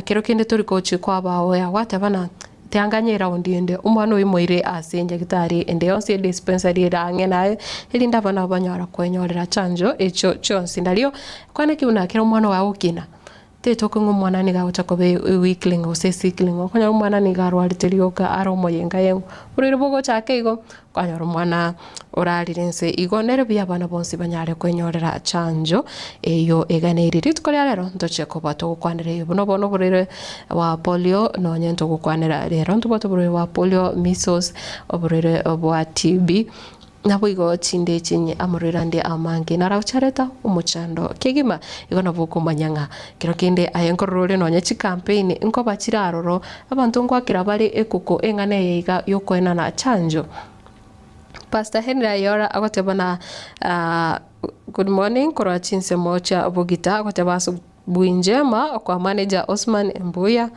kero kende tori gochi kwaba oya gwateba ng'a tianganye eraundi ende omwana oyio moire ase enyagitari ende yonsi edispensary ere ang'e naye erinde abana banyora kwenyorera chanjo echio chionsi. Nario kwanaki buna ekero omwana oye agokina. Tetoka ng'a omwana nigo agocha koba eweakling gose esickling, okonyora omwana nigo arwarete rioka are omoyenga yengo. Borwaire bogochaka igo, okonyora omwana orarire nse. Igo nere buya abana bonsi banyare kwenyorera chanjo eyio eganeiri. Rituko ria rero ntoche koba togokwanera eyio buna bono oborwaire bwa polio nonye ntogokwanera rero ntobwate oborwaire bwa polio, measles, oborwaire bwa TB. Naboigo chinde chinye amarwaire ande amange narachareta omochando kegima. Igo nabo okomanya ng'a kero kende aye nkorora ore nonye chicampaign nkoba chire aroro, abanto ngoakera bare ekoko eng'ana eye iga yokoenana chanjo. Pastor Henry Ayora agoteba na good morning korwa chinsemo chia Bogita agoteba ase Bwinjema okwa manager Osman Mbuya,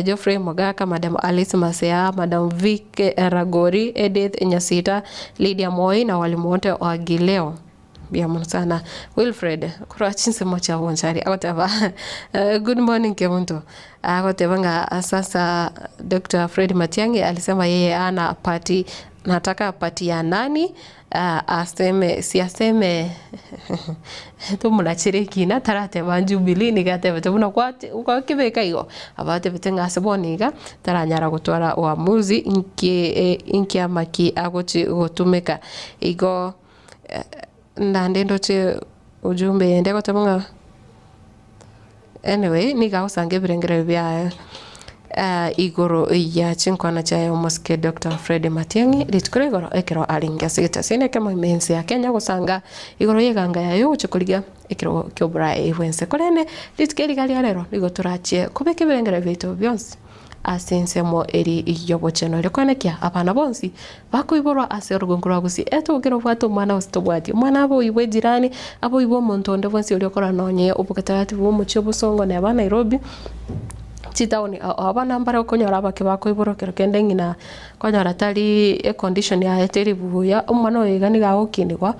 Geoffrey Mogaka, Madam Alice Masea, Madam Vic Ragori, Edith Nyasita, Lydia Moi na walimu wote wa Gileo. Mbuya mono sana. Wilfred korwa chinsemo chia Bonchari agoteba good morning Kemunto. Agoteba ng'a sasa Dr. Fred Matiang'i alisema yeye hana party, nataka party ya nani? Aseme si aseme tomorachere ekina tarateba Jubilee nigo atebete buna gwakebeka igo, abatebete ng'a ase bono iga taranyara gotwara uamuzi inki inkiama ki agochi gotumeka. Igo naende ndoche ujumbe yende egoteba ng'a anyway nigo agosanga ebirengererio biaye igoro ya chinkwana chiaye omosike Doctor Fred Matiang'i rituko ria igoro ekero arenge ase egetaseni ekemo ime ense ya Kenya gosanga igoro y'eganga yaye ogochia korigia ekerogo ki'oboraai bw'ense. Korende rituko eri iga ria rero nigo torachie kobeka ebirengererio biaito bionsi ase ensemo eri y'obochenu erio koenekia abana bonsi bakoiborwa ase orogongo rwa gusii etogokera obwate omwana gose tobwati omwana abe oibwe ejirani abe oibwe omonto onde bwensi oria okora nonye obokatarati bwa omochie obosongo neba Nairobi chitaoni ao abana mbare okonyora abake bakoiborwa ekero kende ng'ina konyora tari econdition yaye teri buya omwana oyo iga nigo agokinigwa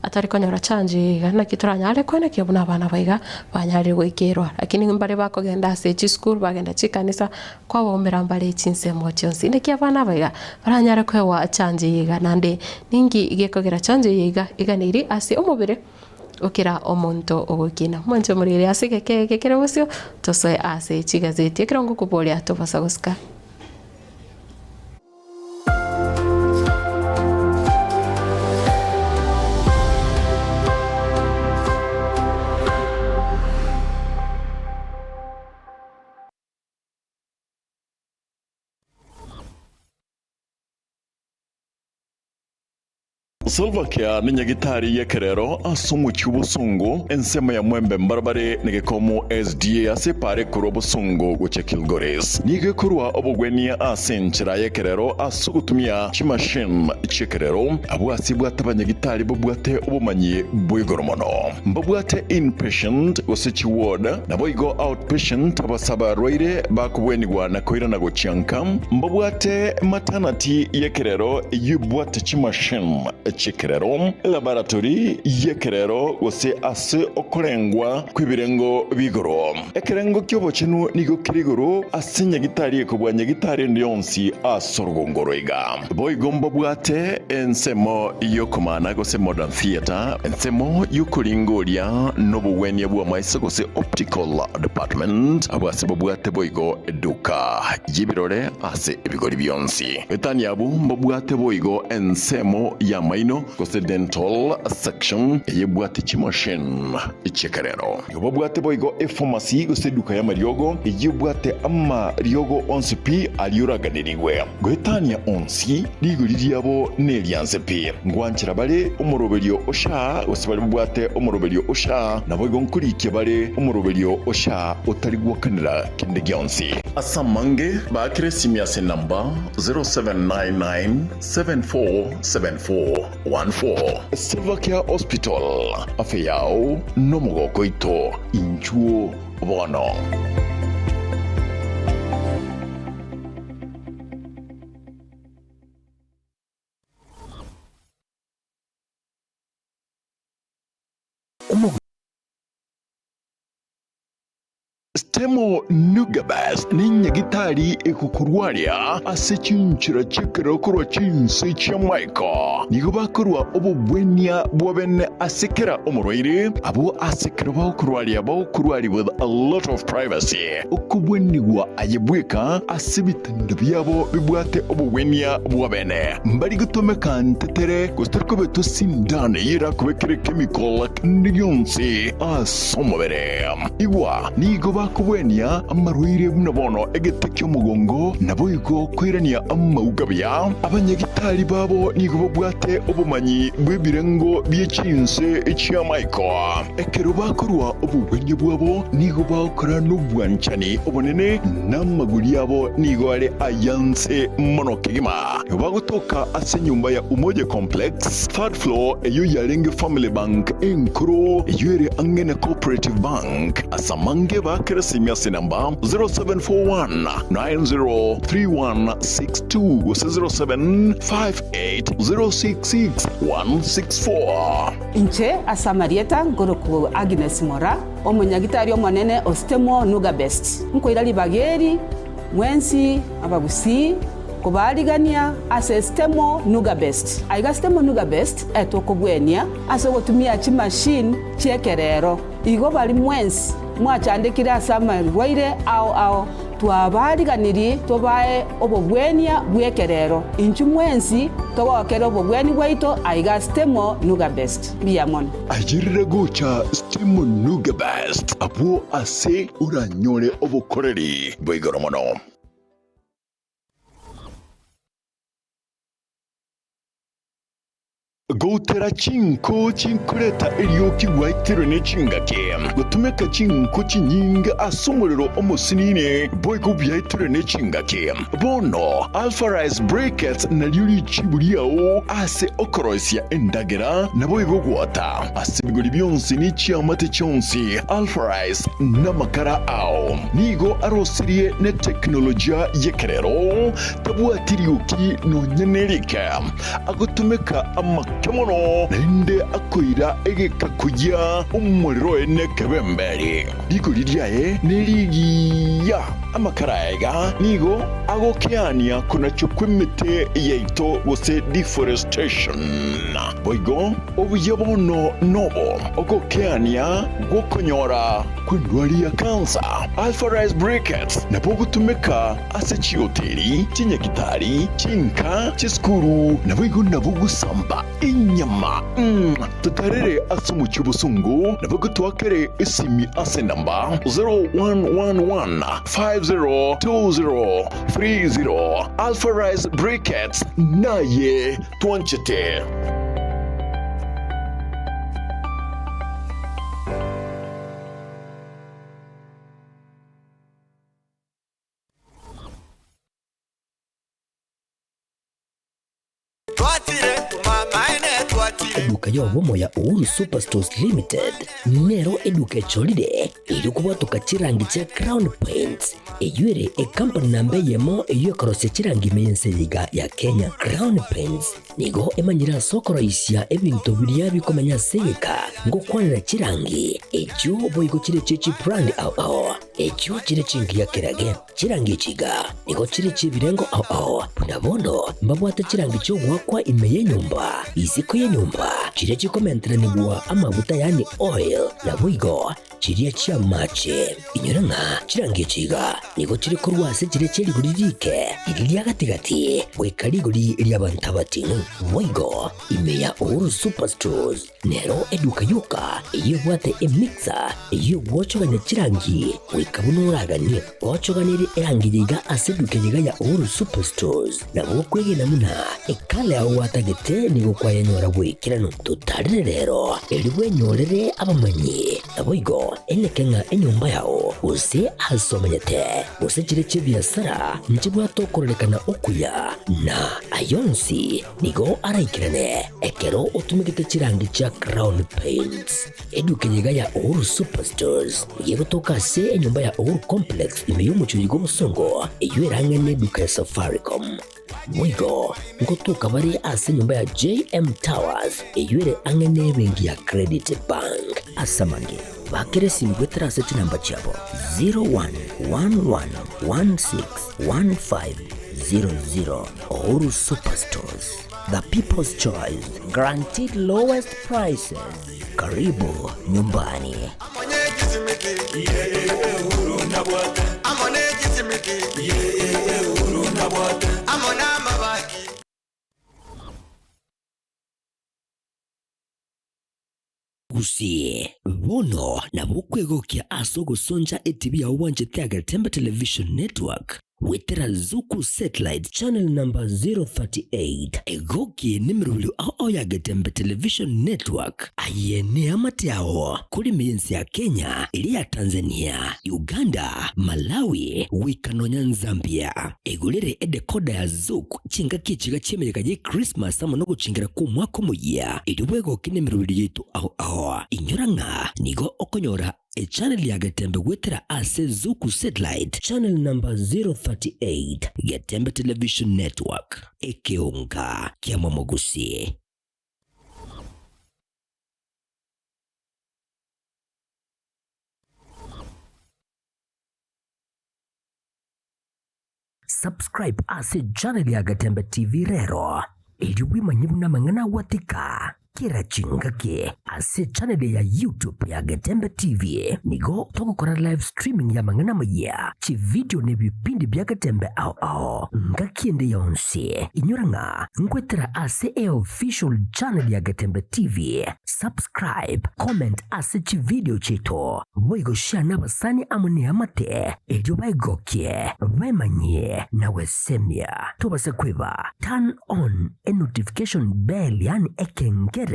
atari konyora chanjo eye iga naki toranyare koenekia buna abana aba iga banyarire goikerwa. Lakini mbare bakogenda ase chisukuru bagenda chikanisa kwabaumera mbare chinsemo chionsi. Naki abana aba iga baranyare koegwa chanjo eye iga naende ninki gekogera chanjo eye iga eganeiri ase omobere o kera omonto ogokina. Mwanche omoriri ase egeka eke kere bosio tosoe ase chigazeti ekero ngokoboria tobasa gosika. Salva Kiir nenyagitari y'ekerero ase omochie obosongo ensemo ya Mwembe mbarabare negekomo SDA ase epaara ekorwa obosongo gochia Kilgoris. Nigo ekorwa obogwenia ase enchera y'ekerero ase ogotumia chimachine chi'ekerero. Abwo ase ebwate abanyagitari babwate obomanyi bwa igoro mono. Mbabwate inpatient gose chiward naboigo outpatient abase abarwaire bakobwenigwa na koirana gochia nka. Mbabwate maternity y'ekerero eyio ebwate chimachine chi'ekerero, elaboratory y'ekerero gose ase okorengwa kw'ebirengo bi'igoro. Ekerengo ki'obochenu nigo kere igoro ase nyagitari ekobua nyagitari ende yonsi ase orogongo oro iga. Boigo mbabwate ensemo y'okomana gose modern theatre, ensemo y'okoringoria nobogwenia bw'amaiso gose optical department, abwo ase babwate boigo eduka y'ebirore ase ebigori bionsi. Etani abwo mbabwate boigo ensemo y'amaino gose dental section eyebwate chimachine chi'ekerero. Nigo babwate boigo epharmacy gose eduka y'amariogo eyebwate amariogo onsi pi aria oraganерigwe. Goetania onsi, rigori riabo nerianse pi. Ngwanchera bare omoroberio o SHA gose baria babwate omoroberio o SHA, naboigo nkorikia bare omoroberio o SHA otari gwakanera kende gionsi. Ase amange, baakere esimi ase enamba 0799747414. Silvercare Hospital, afya yao nomogoko oito, inchuo bono. Stemo Nugabes nenyagitari egokorwaria ase chinchera chi'ekerero korwa chinse chi'amaiko. Nigo bakorua obobwenia bwa bene ase kera omorwaire, abwo ase ekero bagokorwaria bagokorwaria with a lot of privacy. Okobwenigwa aye bweka ase ebitanda biabo bibwate obogwenia bwa bene. Mbari gotomeka ntetere gose tori kobetwa sindano eyio erakobekere chemical kende gionsi ase omobere. Igwa, nigo. bakobwenia amarwaire buna bono egete ki'omogongo, naboigo koirania amauga buya. Abanyagitari babo nigo babwate obomanyi bw'ebirengo bie chinse chi'amaiko. Ekero bakorua obogwenia bwabo nigo bagokora nobwanchani obonene, na amagori abo nigo are ayanse mono kegima. Nigo bagotoka ase enyomba ya Umoja Complex, third floor, eyio yarenge Family Bank enkoro, eyio ere ang'e na Cooperative Bank. Ase amange baakere esimi ase enamba 0741 903162 gose 0758 066 164. Inche ase amarieta nkorokwa Agnes Mora, omonyagitari omonene o Stemo Nuga Best. Nkoira ribaga eri mwensi abagusii kobaarigania ase Stemo Nuga Best. Aiga Stemo Nuga Best etokobwenia ase ogotumia chimachine chi'ekerero. Igo baria mwensi mwachandekire ase amarwaire ao ao, twabaariganirie tobae obogwenia bw'ekerero. Inchuo mwensi togokere obogwenia bwaito aiga Stemo Nuga Best. Mbuya mono. Ayerere gocha Stemo Nuga Best abwo ase oranyore obokoreri bwa igoro mono. Goutera chinko chinkoreta erioki gwaitirwe ne chingaki, gotumeka chinko chinyinge ase omorero omosinini, boigo biaitirwe ne chingaki. Bono Alpha Rice Briquettes nario richibu riao ase okoroisia endagera, naboigo gwota ase ebigori bionsi ne chiamate chionsi. Alpha Rice namakara ao nigo arosirie ne teknolojia y'ekerero, tabwati rioki nonya nerike. Agotumeka amake mono, naende akoira egeka koyia omorero oye nekebemberi. Rigori riaye nerigiya. Amakara aya iga nigo agokeania konachwa kw'emete yaito gose deforestation. Boigo obuya bono nobo ogokeania gw'okonyora kw'endwari ya kansa. Alpha Rice Briquettes nabo ogotumeka Ase chihoteli, chinyagitari, chinka, chisukuru, naboigo nabo gosamba enyama. Totarere ase omochie obosongo, naboigo toakere esimi ase enamba 0111 502030. Alpha Rice Briquettes naye twanchete. Eduka y'obomo ya Uhuru Superstores Limited nero eduka echorire erio kobwatoka chirangi chia Crown Paints eyio ere ekampani namba eyemo eyio ekorosia chirangi ime y'ense eye iga ya Kenya. Crown Paints Nigo emanyire ase okoroisia ebinto biria bikomenya ase egeka, ngokwanera chirangi, echio boigo chire chie chibrandi ao ao, echio chire chingiya kerage. Chirangi echi iga nigo chire chi'ebirengo ao ao, buna bono mbabwate chirangi chi'ogoakwa ime y'enyomba, isiko y'enyomba, chiria chikomenteranigwa amaguta yaani oil, naboigo Chiria chi'amache. Inyora ng'a chirangi echi iga nigo chire korwa ase chiria chie rigori riike, riria ria gati-gati, goika rigori ri'abanto abating'u. Boigo, ime ya Uhuru Superstores nero eduka yoka eyio ebwate emixer eyio egwochogania chirangi goika buna oraganie. Gochoganerie erangi eye iga ase eduka eye iga ya Uhuru Superstores, nabo okwegena buna ekala yao gwatagete nigo kwayenyora bw'ekeranu. Totarere rero, erio bwenyorere abamanyi. Naboigo eneke ng'a enyomba yao, gose aase omenyete, gose chire chi'ebiasara, nchibwate okororekana okuya, na ay'onsi nigo araikerane ekero otumegete chirangi chia Crown Paints. Eduka eye iga ya Uhuru Superstores nigo egotoka ase enyomba ya Uhuru Complex ime y'omochie oyo bw'obosongo, eyio erang'e neduka ya Safaricom. Boigo ngotoka bare ase enyomba ya JM Towers eyio ere ang'e nebenki ya Credit Bank. Ase amange, bakera esimi goetera ase chinamba chiabo 0111161500. Uhuru Superstores, the people's choice, guaranteed lowest prices. Karibu nyumbani. Omogusii, bono nabo okwegokia ase ogosoncha etibi yao bwanchete Agetembe Television Network goetera Zuku Satellite channel number 038. Egokie nemerobio ao ao ya Getembe Television Network. Aye neamate ao kore ime y'ense ya Kenya, eria ya Tanzania, Uganda, Malawi, goika nonya Nzambia. Egorere edecoder ya Zuku chingaki echiga chi'emeyega ye Christmas amo nogochingera kw'omwaka omoyia, erio bwegokie nemerobio yaito ao ao. Inyora ng'a nigo okonyora Echannel ya Getembe goetera ase Zuku Satellite channel number 038, Getembe Television Network, ekeonga kia Momogusi. Subscribe ase channel ya Getembe TV rero, erio bwemanye buna amang'ana agwatika kera chingaki ase channel ya YouTube ya Getembe TV. Nigo togokora live streaming ya amang'ana amayia, chividio na ebipindi bia Getembe ao ao ngaki ende yonsi. Inyora ng'a nkwetera ase eofficial channel ya Getembe TV. Subscribe, comment ase chividio chiaito, boigo share nabasani amo neamate, erio baegokie, baemanyie na gwesemia. Tobasa kweba, turn on e notification bell yaani ekengere,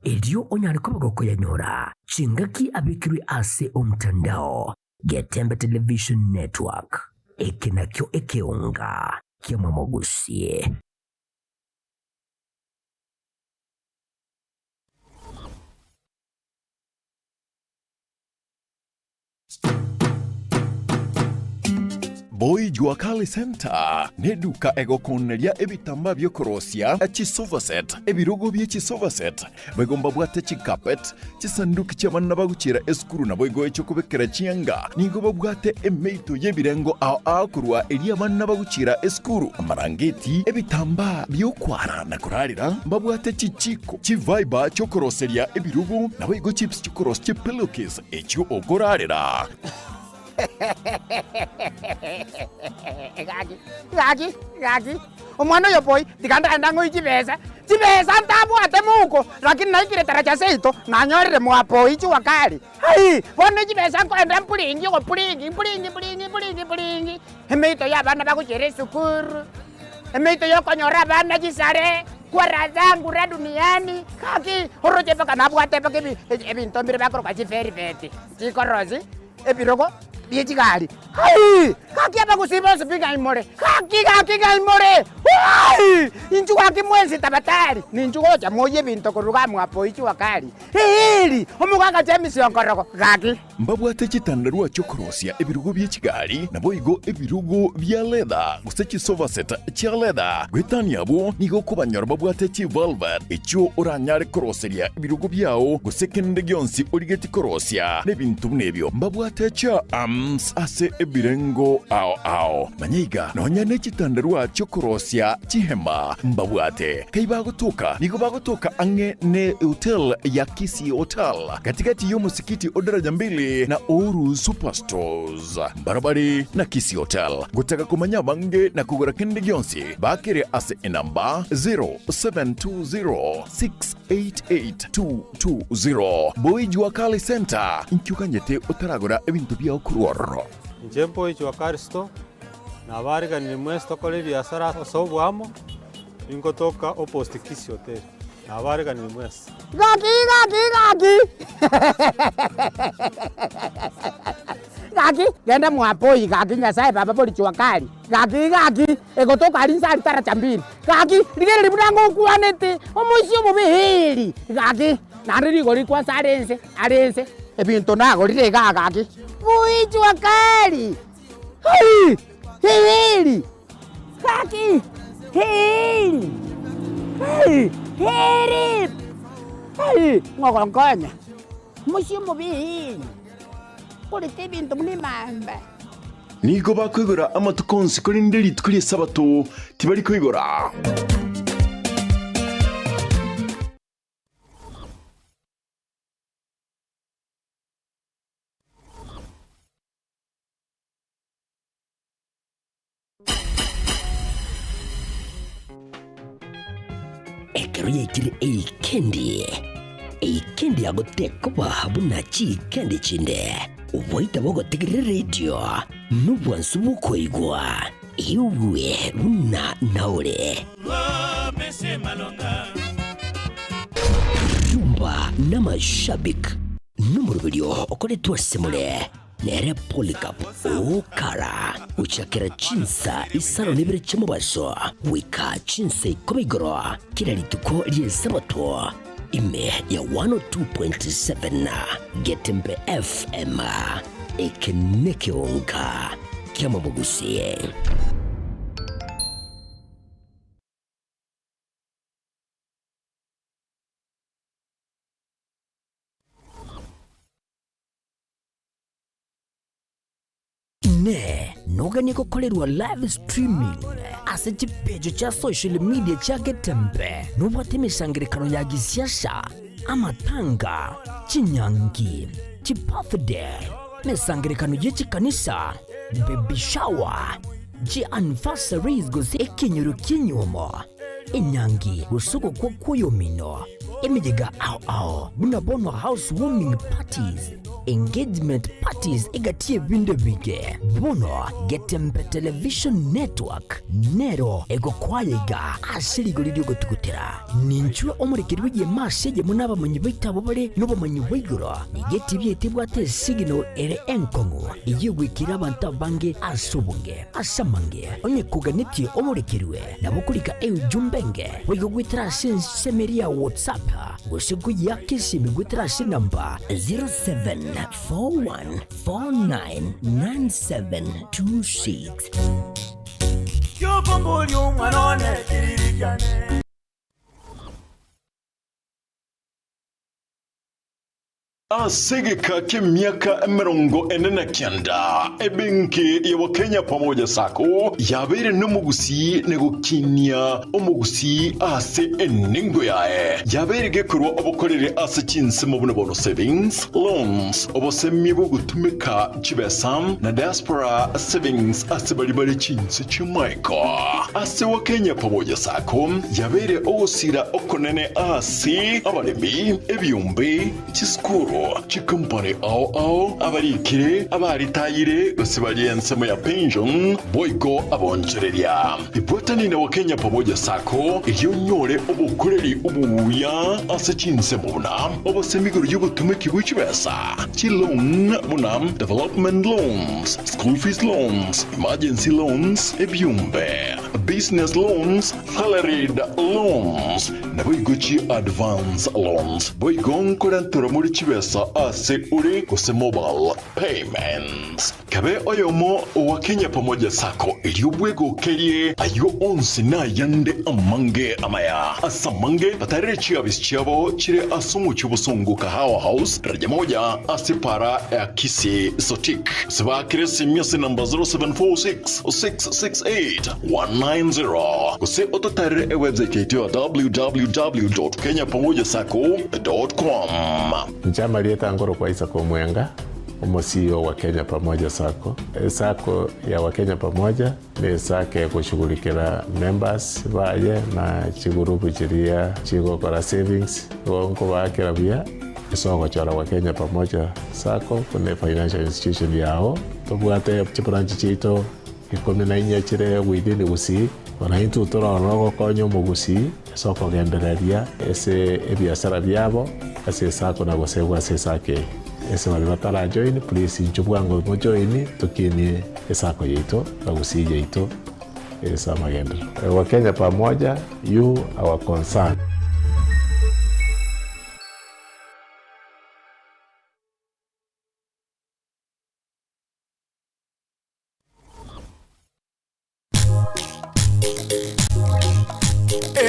erio onyare koba gokoyanyora chingaki abekirwe ase omtandao. Getembe Television Network, eke nakio ekeonga ki'omomogusie. Boy Jua Kali Center neduka egokoneria ebitambaa biokorosia chisofa set, ebirogo bie chisofa set, boigo mbabwate chicarpet, chisanduki chi'abana bagochiera esukuru naboigo echiokobekera chianga. Nigo babwate emeito y'ebirengo ao ao korwa eria abana bagochiera esukuru, amarangeti, ebitambaa bi'okwara na korarera, mbabwate chichiko, chifiber chi'okoroseria ebirogo, naboigo chips chi'okorosia chipillowcase echio okorarera. Gaki, gaki, gaki, omwana oyo boy, tiga ndagende ang'oe chibesa, chibesa ntabwate mouko, lakini naikire taracha seito, nanyorire mwa boy jua kali, aii, bono chibesa nkoenda mpuringi ogopuringi mpuringi mpuringi mpuringi mpuringi, emeito ya abana bagochiera esukuru, emeito ya okonyora abana chisare, kwa zangu ra duniani, gaki, oroche mpaka nabwate mpaka ebi ebinto mbire bakoroka chivelvet, chikorosi. Ebirogo bie chigari. Hai! Gaki abagusii bonsi pi ng'ai more? Gaki, gaki ng'ai more? Hai! Inchuo gaki mwensi tabatari, ninchuo gocha moyie ebinto korwa igaa mwapo ichua kari. Eeri! Omogaka James Onkorogo, gaki. Mbabwate chitandarua chi'okorosia ebirogo bie chigari, naboigo ebirogo bia leather, gose chisofa set chia leather. Goetania abwo, nigo okobanyora babwate chivelvet, echio oranyare koroseria ebirogo biao, gose kende gionsi origetie korosia, na ebinto buna ebio. Mbabwate chiarms ase ebirengo ao ao. Manya iga, nonya ne chitandarua chi'okorosia chihema mbabwate. Kai bagotoka? Nigo bagotoka ang'e ne hotel ya Kisii Hotel, gati-gati y'omosikiti o Daraja Mbili na Uhuru Superstores. Mbarabare na Kisii Hotel. Gotaka komanya abange na kogora kende gionsi, bakere ase enamba 0720688220. Boy Jua Kali Centre, inki oganyete otaragora ebinto biao korwa ororo? Inche Boy Jua Kali Store, nabariganirie mwensi tokore ebiasara ase oboamo, ningotoka opposite Kisii Hotel. Nabareganire mwensi. Gaki, gaki, gaki! Gaki, genda mwapoi, gaki Nyasae baba bori jua kali. Gaki, gaki, egotoka aria inse aria taracha mbiri. Gaki, rigereria buna ngokwanete, omoisia omobe heri. Gaki, naende rigori kwansa are inse, are inse, ebinto nagorire igaa gaki. Bui jua kali! Hai! Heri! Gaki! Heri! Hai! Heri! Hai! Ng'ogonkonya, omochie omobe heri, korete ebinto buna emamba. Nigo bakoigora amatuko onsi, korende rituko ri'Esabato tibari koigora. Ekero yaikire eikendi, Eikendi yagotekoba buna chiikendi chinde, oboita bogotegerera eredio, nobwansu bw'okoigwa, igwe buna naore. Rumba n'amashabik nomoroberio okoretwe ase more nere Polycarp Okara gochakera chinsa isano na ibere chi'omobaso goika chinsa ikomi igoro kera rituko ri'Esabato ime ya 102.7 Getembe FM. Eke nekeonka ki'amabogusie. Inee! Noganie gokorerwa live streaming ase chipeji chia social media chia Getembe? Nobwate emesangererekano ya gisiasa, amatanga, chinyangi, chibirthday, emesangererekano ye chikanisa, baby shower, chianniversaries gose ekenyoro ki'enyuomo, enyangi gose ogokwa kw'oyomino, emeyega ao ao buna bono house warming parties, engagement parties egati y'ebinto ebinge. Bono Getembe Television Network nero egokwaya iga ase rigori ri'ogotugutera. Ninchwe omorekeri bw'egeema ase eyemo nabamanyi baito abwo bare nobomanyi bwa igoro. Nigo etibi yaito ebwate esignal ere enkong'u eyio egwekire abanto abange ase obonge. Ase amange, onye koganetie omorekerwe, nabo okorika eujumbe enge boigo goetera ase ensemo eria ya WhatsApp gose koyeaka esimi goetera ase enamba 0741499726. Kiokomboria omwana one kiriri kiane. Ase egeka ki'emiaka 49, ebenki ya Wakenya Pamoja Sacco yabeire nomogusii na gokinia omogusii ase enengo yaye. Yabeire gekorwa obokoreri ase chinsemo buna bono savings, loans, obosemia bw'ogotumeka chibesa na diaspora savings ase baria bare chinse chi'amaiko. Ase Wakenya Pamoja Sacco yabeire ogosira okonene ase abaremi, ebiombe, Chisukuru, chikompani ao ao, abarikire, abaritayire, gose baria ensemo ya pension, boigo abonchoreria. Ibwatani na Wakenya Pamoja Sacco erio onyore obokoreri obuya ase chinsemo buna obosemi igoro y'obotomeki bwe chibesa, chiloan buna development loans, school fees loans, emergency loans, ebiombe, business loans, Salaried loans, naboigo chi advance loans, boigo nkorenterwa more chibesa ase ore gose mobile payments. Kabe oyomo owa Kenya Pamoja Sacco erio bwegokerie ayio onsi nayande amange amaya. Ase amange batarere chiafisi chiabo chire ase omochie obosongo Kahawa House, daraja moja ase para ya Kisii Sotik. Gose baakere esimi ase namba 0746 668 190 gose ototarere ewebsite yaito ya www.kenyapamojasacco.com. Inche amarieta nkorokwa Isaac Omwenga, omo CEO wa Kenya Pamoja Sacco. Esacco ya Wakenya Pamoja ne esacco egoshughulikera members baye na chigurupu chiria chigokora savings, igo nkobaakera buya ase ogochora Wakenya Pamoja Sacco buna efinancial institution yao. Tobwate chibranch chiaito Ikomi na inye chire within Gusii, bono intwe torore ogokonya omogusii ase okogendereria ase ebiasara biabo ase esako na gosegwa ase esako eye. Ase baria batara join please inchuo bwango mo join tokinie esako yaito na Gusii yaito ase amagenderero. Wakenya pamoja, you our concern.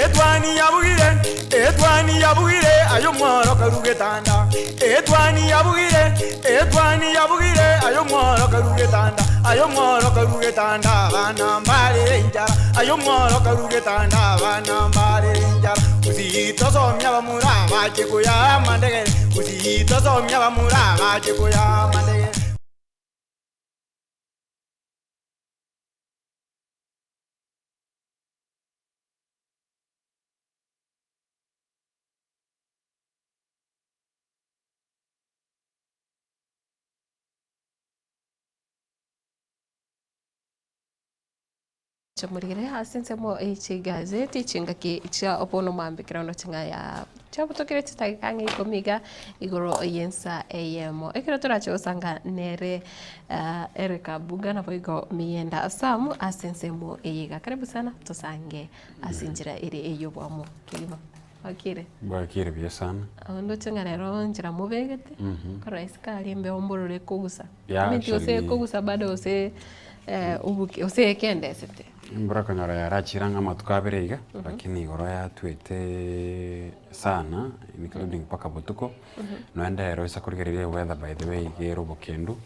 Etwani yabugire, etwani yabugire, aye omworo karu getanda. Etwani yabugire, etwani yabugire, aye omworo karu getanda. Aye omworo karu getanda, abana mbarere enchara. Aye omworo karu getanda, abana mbarere enchara. Gusii tosomia abamura bache koyaa amandegere. Gusii tosomia abamura bache koyaa amandegere. Chomorigere ase ensemo ye chigazeti chingaki chia bono mambia ekero ndoche ng'a ya chiabotokire chidageka ang'e ikomi iga igoro y'ensa eyemo. Ekero torache gosanga nere Eric Abuga naboigo Miyenda Sam ase ensemo eye iga. Karibu sana tosange ase enchera ere ey'obwamo kegima. Bwakire? Bwakire buya sana. Abo ndoche ng'a rero nchera mobegete, korwa isiko aria embeo mborore ekogusa. Yeah, Omanyeti gose actually- ekogusa bado gose oboke gose ekendesete. Embura konyora yarachire ang'e amatuko abere iga, lakini igoro yatwete sana including mpaka botuko, noende ero ase korigereria eweather by the way iga ere obokendu,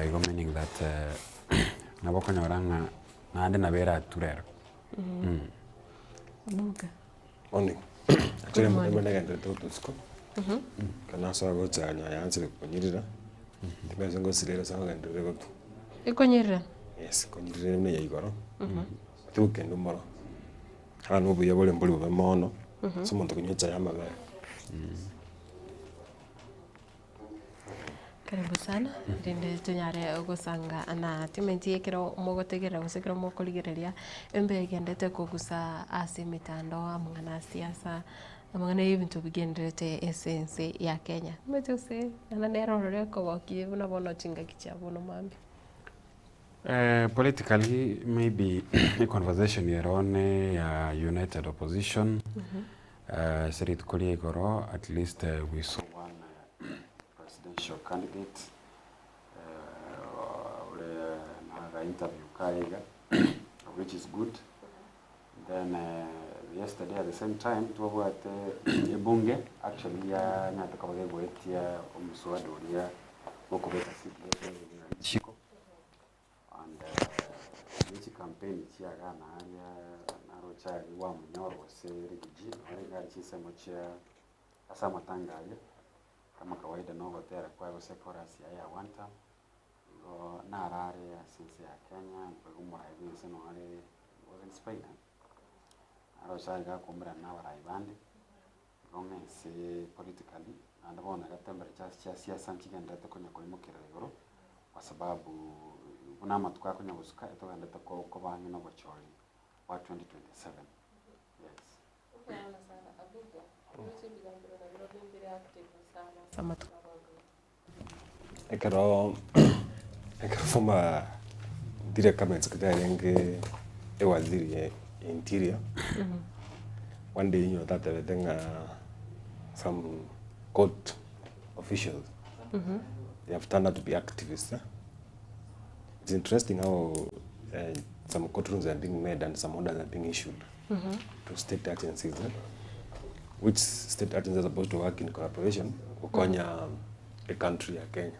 igo meaning that nabo okonyora ng'a naende nabo erature ero. Obuga. Morning. Actually Good morning. mbe nagenderete gotusuka ekero nasoa gocha nyayansire konyirira, timanyeti ngosirera ase ngogenderere gotwa. Ekonyirira? Yes, konyirira buna ya igoro, tigokenda mboro, bono na obuya bore mbori bobe mono, ase omonto konywa echae ya amabere. Karibu sana, rende tonyare gosanga na timenti ekero mogotegerera gose ekero mokorigereria, embe egendete kogusa ase emetandao amang'ana a siasa, amang'ana ya ebinto bigendererete ase ense ya Kenya. Omanyete gose naende nere ororo ekogokia buna bono chingaki chia bono mambia. Politically maybe econversation ere one ya united opposition, ase rituko ria igoro at least we saw one presidential candidate ore naga interview kaye iga which is good. Then yesterday at the same time twabwate ebunge actually yanyarete koba gegoetia omoswada oria bwokobeka CDF richiko and ne chicampaign chia iga naria naroche aria Wamunyoro gose Riggy nore iga aria chinsemo chia ase amatanga aria kama kawaida na ogotera kwaye gose echorus yaye ya one term, igo narare ase ense ya Kenya nigo omorai bwa ense nore was in Spain eh, naroche aria gakoumberana na abarai bande, igo ng'a ense politically naende bono iga temperatures chia siasa nchigendererete konya koimokerera igoro, kwa sababu buna amatuko akonya gosuka etogenderete ko- koba ang'e na obochori bwa 2027, yes. Ekero ekero former Ndire cabinet secretary arenge ewaziri ya interior, one day nigo tatebete ng'a some court officials they have turned out to be activists eh. It's interesting how some court rooms are being made and some orders are being issued to state agencies eh, which state agencies are supposed to work in collaboration gokonya ecountry ya Kenya.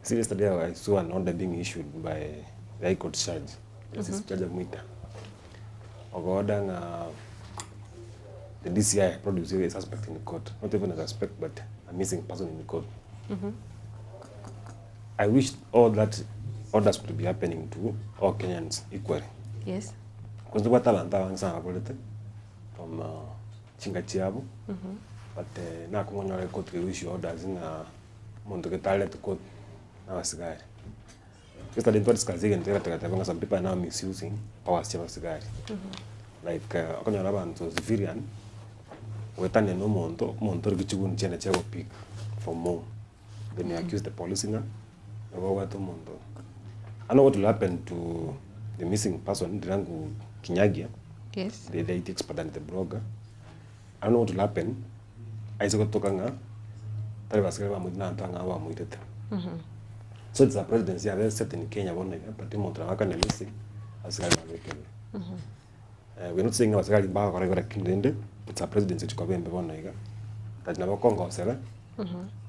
See yesterday I saw an order being issued by the High Court judge, Justice Chacha Mwita, ogoorder ng'a the DCI produce a suspect in court, not even a suspect but a missing person in court. I wish all that orders could be happening to all Kenyans equally. Because tobwate abanto abange sana baborete from chinka chiabo, but nakong'u onyore court eke issue orders ng'a omonto gete aretwe court na abasigari. Yesterday ntwa discuss egento egento togateba ng'a some people are now misusing powers chia abasigari. Like okonyora abanto civilian, goetania na omonto, omonto ore chiguni chiane chia gopick from home, then you accuse the police ng'a nabo obwate omonto. I know what will happen to the missing person, Ndirangu Kinyagia, the IT expert and the blogger. I don't know what will happen, aise gotoka ng'a tari basigari bamoirete na abanto ang'ao bamoirete. So it's a presidency yabe set in Kenya bono iga, but omonto nabo akane missing, abasigari babekerwe. We are not saying abasigari mbagokora igo lakini rende, it's a presidency chikoba embe bono iga, that nabo okongosera,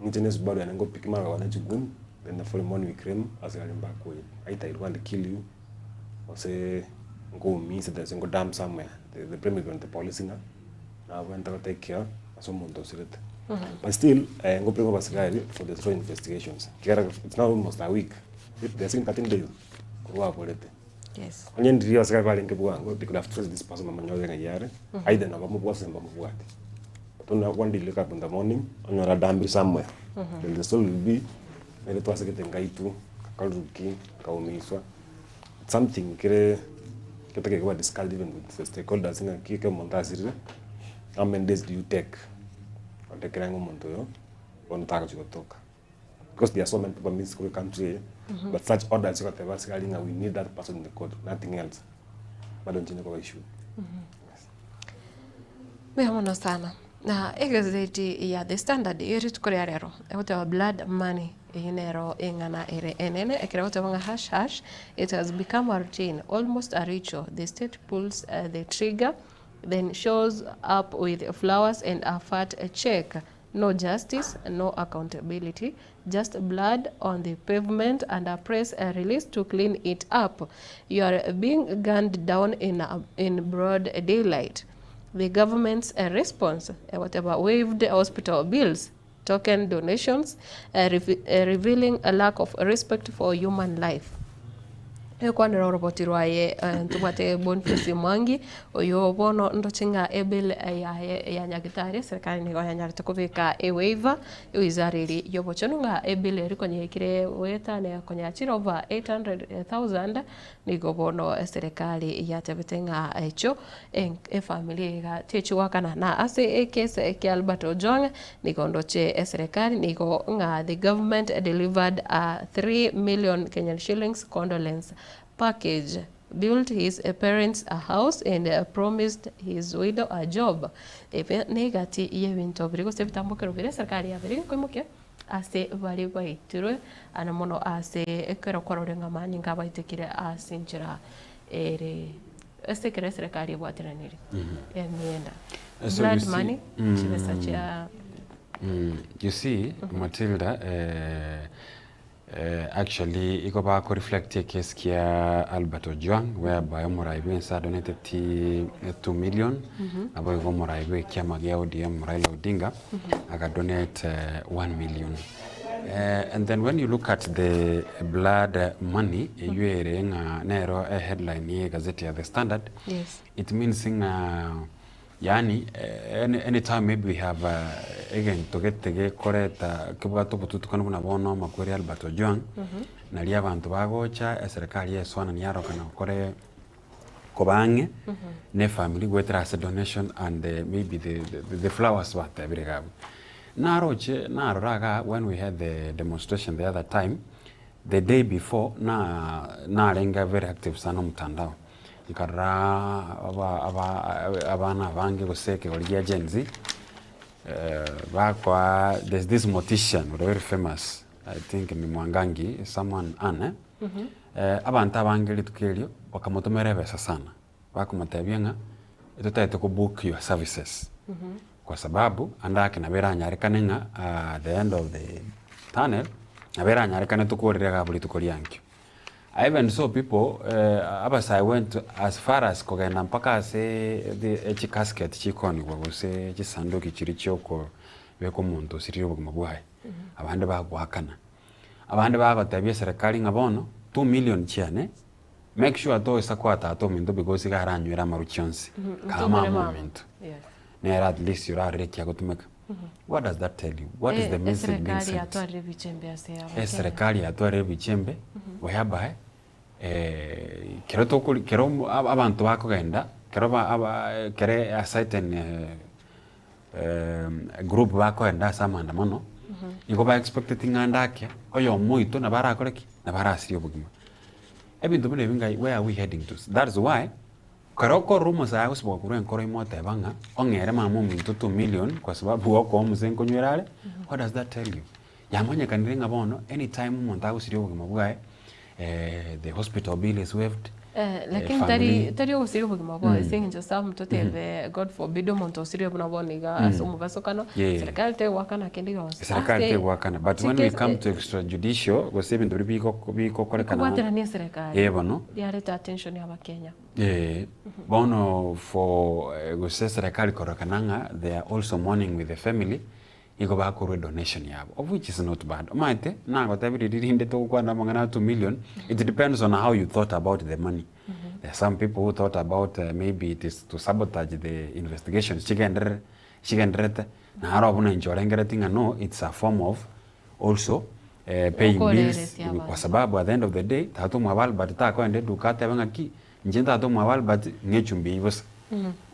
ninche ne esubaru yane ngopiki mara kogenda chiguni, then the following morning we claim abasigari mbakoyete, either I will go and kill you, gose nkoumise gose nkodump somewhere, the blame will be on the police ng'a nabwenerete go take care ase omonto osirete. But still, ngoblame abasigari for the slow investigations, ekiagera it's now almost a week, they are saying 13 days korwa aborete. Onye ndiria abasigari barenge bwango, they could have traced this person bamanyore ng'ai are, either nabo bamobwate gose mbamobwati. But onye one day you wake up in the morning, onyore adambire somewhere, then the story will be, nere twasegete nkaitwa, nkaruki, nkaumiswa, something kere. Gete kegoba discussed even with the stakeholders ng'a ki ekero omonto asirire, how many days do you take gotekera ng'a omonto oyo bono tagochi gotoka. Because there are so many people missing korwa ecountry eye, but such orders chigoteba asigari ng'a we need that person in the court, nothing else, bado nchinde koba issued. Mbuya mono sana. Na egazeti ya The Standard ye rituko ria rero egoteba blood money eyio nero eng'ana ere enene ekero egoteba ng'a hush hush it has become a routine almost a ritual the state pulls the trigger then shows up with flowers and a fat cheque no justice no accountability just blood on the pavement and a press release to clean it up you are being gunned down in in broad daylight The government's response, egoteba waived hospital bills, token donations, revealing a lack of respect for human life. Ekwanera oroboti rwaye ntobwate Boniface Mwangi oyo bono ndoche ng'a ebill yaye ya Nyagitari eserikali nigo yanyarete kobeka ewaiver ewizara eria y'obochenu ng'a ebill eria konya yaikire goetania konya yachire over 800,000 Nigo bono eserekari yatebete ng'a echio efamiri iga techigoakana. Na ase ekese kia Albert Ojwang nigo ndoche eserekari nigo ng'a the government delivered a 3 million Kenyan shillings condolence package, built his parents a house and promised his widow a job. Ebe negati yebinto biria gose ebitambokero biria eserekari yabereire koimokia. Ase baria baitirwe, na mono ase ekero kwarorire ng'a amanyinga abaitekire ase enchera ere ase ekero eserekari ebwateranire emienda. So you Blood see, money, chibesa chia you see Matilda eh, Actually igo bako reflect ekesi kia Albert Ojwang whereby omorai bwense adonateti 2 million naboigo omorai bwe ekiama gia ODM Raila Odinga aka donate 1 million. And then when you look at the blood money eywo ere ng'a nero eheadline ye egazeti ya The Standard Yes. it means ng'a Yaani any anytime maybe we have egento gete gekoreta kebwate obotutukanu buna bono amakweri Albert Ojwang, naria abanto bagocha eserekari yesoanani yarokana gokora koba ang'e na efamiri goetera ase donation and maybe the the flowers batebire iga abwo. Naroche narora igaa when we had the demonstration the other time, the day before na narenge very active sana omtandao. Nkarora aba aba abana abange gose ekegori gia Gen Z, bakoa there's this mortician ore very famous, I think ni Mwangangi, someone Ann eh, abanto abange rituko erio bakamotomera ebesa sana, bakomotebia ng'a totagete ko book your services, kwa sababu ande ake nabo eranyarekane ng'a the end of the tunnel, nabo eranyarekane tokorere iga abwo rituko ria nkio. I even saw people abasae went as far as kogenda mpaka ase the chicasket chikonigwa gose chisanduki chiria chiokobeka omonto osirire obogima bwaye, abande bagoakana. Abande bagotebia eserekari ng'a bono two million chiane, make sure toisa koa tata ominto because iga aranywere amaru chionsi, kaa mama ominto. Nere at least orarore eki agotumeka. What does that tell you? What is the message being Eserekari sent? yatwarire ebichembe ase Abakenya. Eserekari yatwarire ebichembe whereby kero tokori kero abanto bakogenda kero ba aba kere a certain group bakogenda ase amaandamano, nigo ba expecteti ng'a ande ake, oyomo oito nabo arakore ki? Nabo arasirie obogima. Ebinto buna ebi ngai where are we heading to? That is why. Ekero okorora omosae agosiboka korwa enkoro ime oteba ng'a ong'ere mama ominto two million kwa sababu okoa omosee nkonywera are, what does that tell you? Yamanyekanire ng'a bono anytime omonto agosiria obogima bwaye the hospital bill is waived, Lakini tari tari ogosiria obogima bwaye ase eng'encho some totebe God forbid omonto osirire buna bono iga ase omobasokano, serikali tegoakana kende gionsi. Serikali tegoakana but when we come to extrajudicial gose ebinto biria bigokorekana Kobwaterania eserekari. Eh bono. Riareta attention ya abakenya. Ee, bono for gose eserekari kororekana ng'a they are also mourning with the family, igo bakorwa edonation yabo, of which is not bad. Omanyete, nagotebirie ririnde togokwana amang'ana a two million, it depends on how you thought about the money. There are some people who thought about maybe it is to sabotage the investigations chigenderere chigendererete, naro buna inche orengeretie ng'a no, it's a form of also paying bills Okoreresia kwa abanto. sababu at the end of the day tata omwabo Albert takoenda eduka atebe ng'aki. Inche tata omwabo Albert ng'a echumbi eyio bosa,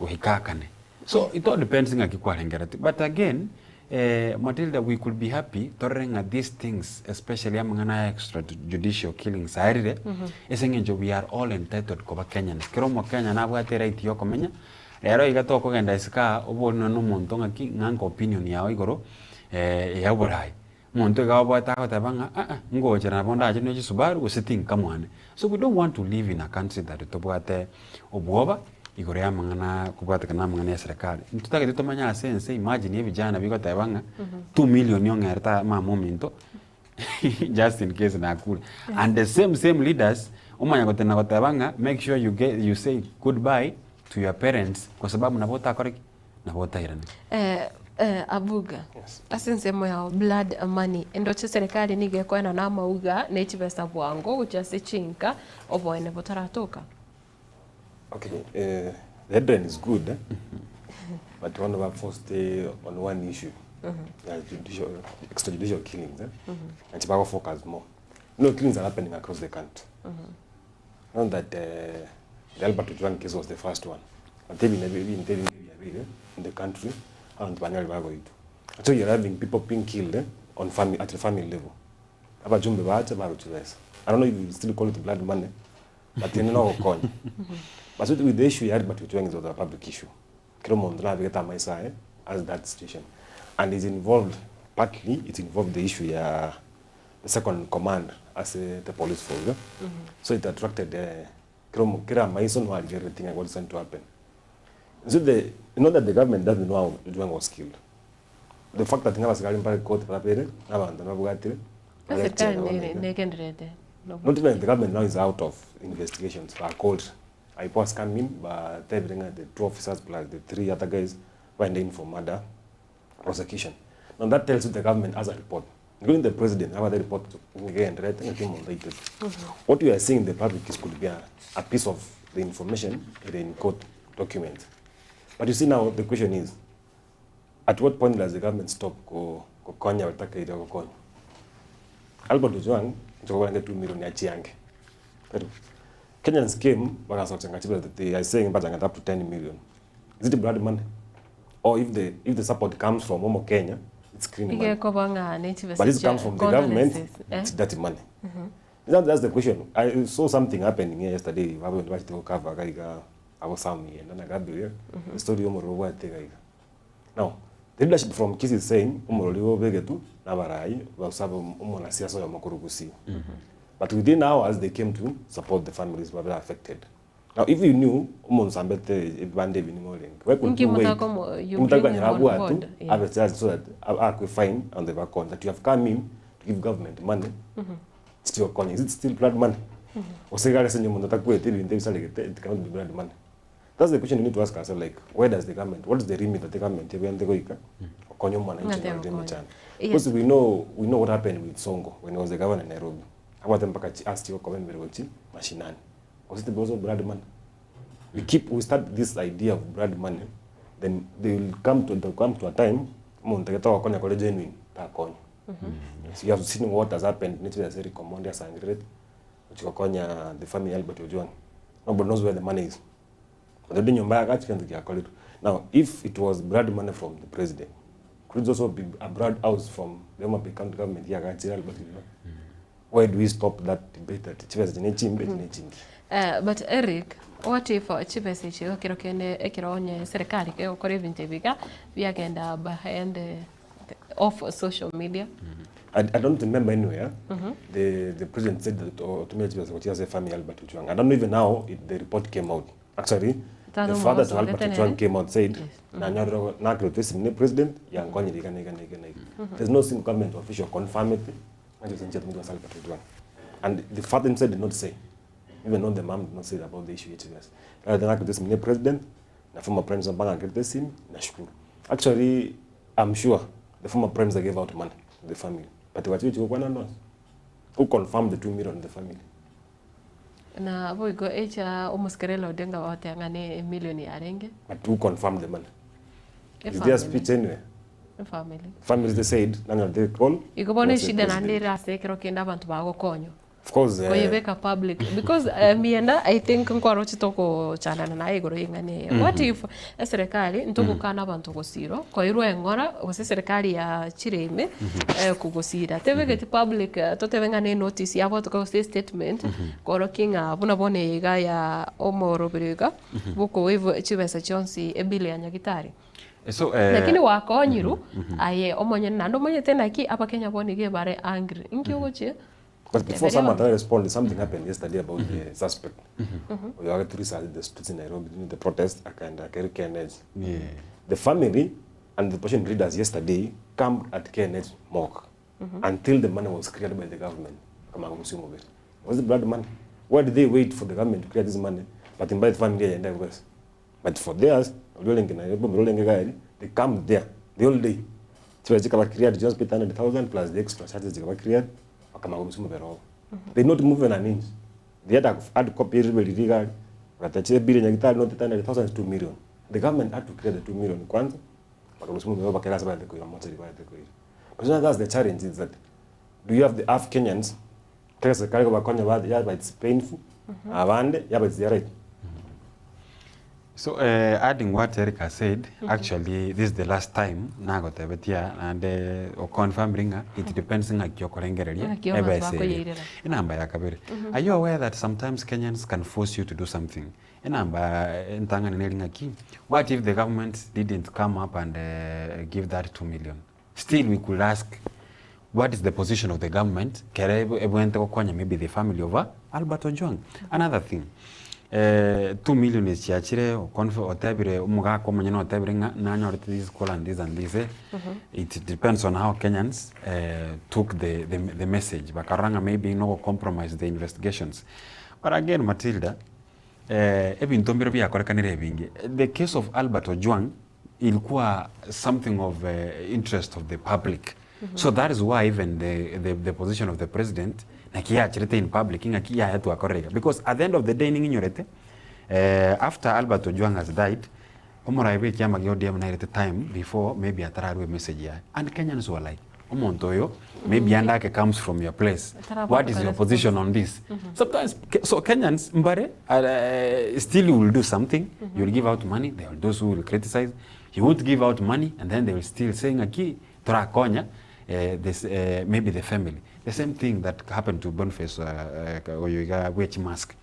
goika akane. So it all depends ng'aki kwarengeretie. But again, Matilda we could be happy torore ng'a these things especially amang'ana aya extra judicial killings aerire, ase eng'encho we are all entitled koba Kenyans. Kera omokenya nabwate eright ya okomenya, rero iga tokogenda isiko aa obori nonye na omonto ng'aki ng'a nka opinion yago igoro ya oborai. Omonto iga oboete agoteba ng'a aa ngocha nabo ndache ne chisubaru gose tinkamwane. So we don't want to live in a country that tobwate obwoba igoro ya amang'ana kobwatekana na amang'ana ya eserekari. Ntotagete tomanye ase ense imagine ebijana bigoteba ng'a 2 million ong'erete aa mama ominto just in case nakure. And the same same leaders omanya gotenena goteba ng'a make sure you get you say goodbye to your parents kwa sababu nabo otakore ki? Nabo otairane. Eh, eh, Abuga, ase ensemo yao blood money, endoche serikali nigo ekoenana amauga ne chibesa bwango gochia ase chinka oboene botaratoka. Okay, eh, the headline is good, eh? but one of our first on one issue, yeah, judicial, extrajudicial killings, eh? And Chibago focus more. You know, killings are happening across the country. Not that the Albert Ojwang case was the first one, but ebinto ebi ebinto ebinge biabeire in the country, abanto banyare bagoitwa. So you're having people being killed eh, on family, at the family level. Abajumbe bacha barwa chibesa. I don't know if you still call it blood money, but ende nogokonya. But with the issue ya Albert Ojwang is was a public issue. Kera omonto nabegete amaiso aye as that situation. And is involved, partly it involved the issue ya the second in command ase the police force eh? So it attracted eh, kera omo kera amaiso no arigereretie ng'a what is going to happen. So the not that the government doesn't know how Ojwang was killed. The fact that ng'a abasigari mbare court babere na abanto nababwatire bare Eserikari chela nere bono iga. negendererete Not even the government now is out of investigations bakorire. IPOA has come in batebire ng'a the two officers plus the three other guys baende in for murder prosecution. Now that tells you the government has a report. Including the president nabwate report ngegenderete ng'aki omonto aitete. What we are seeing in the public is could be a, a piece of the information ere in court documents. But you see now the question is at what point does the government stop ko kokonya batakaire gokonya? Albert Ojwang inche kobarenge 2 million achiange. Tari Kenyans came bagasoka changa they are saying bachangete up to 10 million. Is it blood money? Or if the if the support comes from Omo Kenya, it's clean money. Igekoba ng'a ne chibesa But if it chia comes from the government, condolences, eh? it's dirty money. That, that's the question. I saw something happening here yesterday. Babu bachite cover kaiga abo Sami and na Gabriel. The story omororo bwate kaiga. Now, the leadership from Kisii is saying omorori obegetu nabarai basaba omwanasiasa oyo mokuru Gusii. But within hours they came to support the families who were affected. Now if you knew omonto ambete ebibanda ebi ning'o orenge, why couldn't Inki you wait? motako you bring Motako him on anyara board, abwatu yeah. abe charged so that akwe fine and they back on that you have come in to give government money. Still calling. Is it still blood money? Osigare se nyomonto takwete ebinto ebisaregete it cannot be blood money. That's the question you need to ask ourselves like where does the government what is the remit that the government ebente goika okonya omwananchi Ng'ate nore gokonya. emechando. Yes. Because we know what happened with Sonko when he was the governor in Nairobi. Abwate mpaka chi asked okoba emere gochi mashinani. Was it because of blood money? We keep we start this idea of blood money, then they will come to they'll come to a time omonto gete ogokonya kore genuine takonya. So you have seen what has happened nichire ase Ricomondi asangirete gochikokonya the family ya Albert Ojwang. Nobody knows where the money is. But the nyumba yakachi kento giakorirwe. Now if it was blood money from the president, could it also be a blood house from the Homa Bay County government yagachire Albert Ojwang? Why do we stop that debate that chibesa chine chimbe chine chingi? But Eric, what if chibesa echi igo kero kende ekero onye serikali kegokora ebinto ebi iga biagenda behind off social media? I don't remember anywhere the president said that otumia chibesa gochia ase family ya Albert Ojwang. I don't know even how it, the report came out. Actually, Tano the father to mwaso Albert getene. Ojwang came out said, Yes. "Nanyorero nakirotwe esimi ne president yankonyire iga na iga na iga na iga." There's no single government official confirm it. Albert Ojwang. And the father himself did not say, even though the mom did not say about the issue HVS. Rather than akirotwe esimi ne president, na former prime minister mpaka akirotwe esimi, nashukuru. Actually, I'm sure the former prime minister gave out money to the family. But what you who confirmed the 2 million in the family? Na boigo echa omosikari Odinga bagoteanga ne emillion yarenge. But who confirmed the money? E Is there family. speech anywhere? E family. Families they said, none of they call. Igo bono was the eshida naende president. ere ase ekero kende abanto bagokonywa. Of course, eh, Koyebeka public because eh, miena I think nkwaroche togochandana naye igoro y'eng'ana eye. What if eserekari ntogokana abanto gosirwa koirwa eng'ora gose eserekari ya chireme eh, kogosira tebegeti public eh, totebe ng'a ne notice yabo toka gose statement korokia ng'a buna bono eye iga ya omoroberi iga bokowaive chibesa chionsi ebill ya nyagitari. So, eh, Lakini wakonyirwe aye omonyene naende omanyete naki abakenya bono iga ebare angry inki ogochia Because before someone tried to respond, something happened yesterday about the suspect. Oyo ageturisa the streets in Nairobi during the protest, akaenda akeri KNH. Yeah. The family and the opposition leaders yesterday camped at KNH morgue until the money was cleared by the government. Kama kuruhusiwa mubiri. Was it blood money? Why did they wait for the government to clear this money? But in the family yaenda because. But for theirs, Ololenge Nairobi, Ololenge gari, they camped there the whole day. So zikaba cleared just paid 100,000 plus the extra charges zikaba cleared. Wakamagurusi mubiri wao. They not move an inch. They had a hard copy everybody wakatachia bili nyagitari not 800,000 2 million. The government had to clear the 2 million kwanza. Wakaruhusu mubiri wao bakela saba the kuira mochari ba the kuira. But now that's the challenge is that do you have the half Kenyans kaya serikali kwa bakonya baadhi yaba it's painful abande yaba it's their right. So uh, adding what Erica said, actually this is the last time nagotebetia and uh, oconfirm ringa it depends ng'a kiokorengereria Ng'aki abanto ebesa eria. bakoyeirera. Enamba ya kabere. Are you aware that sometimes Kenyans can force you to do something? Enamba entang'ani neri ng'aki what if the government didn't come up and uh, give that 2 million? Still we could ask what is the position of the government kere ebwente gokonya maybe the family of uh, Albert Ojwang. Another thing eh, 2 million echiachire okonf otebire omogaka omonyene otebire ng'a nanyorete this call and this and this eh. It depends on how Kenyans eh, took the, the, the message bakarora ng'a maybe no compromise the investigations but again Matilda eh, ebinto mbiro biakorekanire ebinge the case of Albert Ojwang ilikuwa something of uh, interest of the public so that is why even the, the, the position of the president nakiachirete in public ng'aki yayatwakorega because at the end of the day ning'inyorete eh, after Albert Ojwang has died omorai bwa ekiama gia ODM nairete time before maybe atararwa message yaye and Kenyans were like omonto oyo maybe andake comes from your place what is your position on this sometimes so Kenyans mbare uh, still you will do something you will give out money there are those who will criticize you won't give out money and then they will still saying aki torakonya uh, this uh, maybe the family the same thing that happened to Boniface uh, oyo iga bwechi mask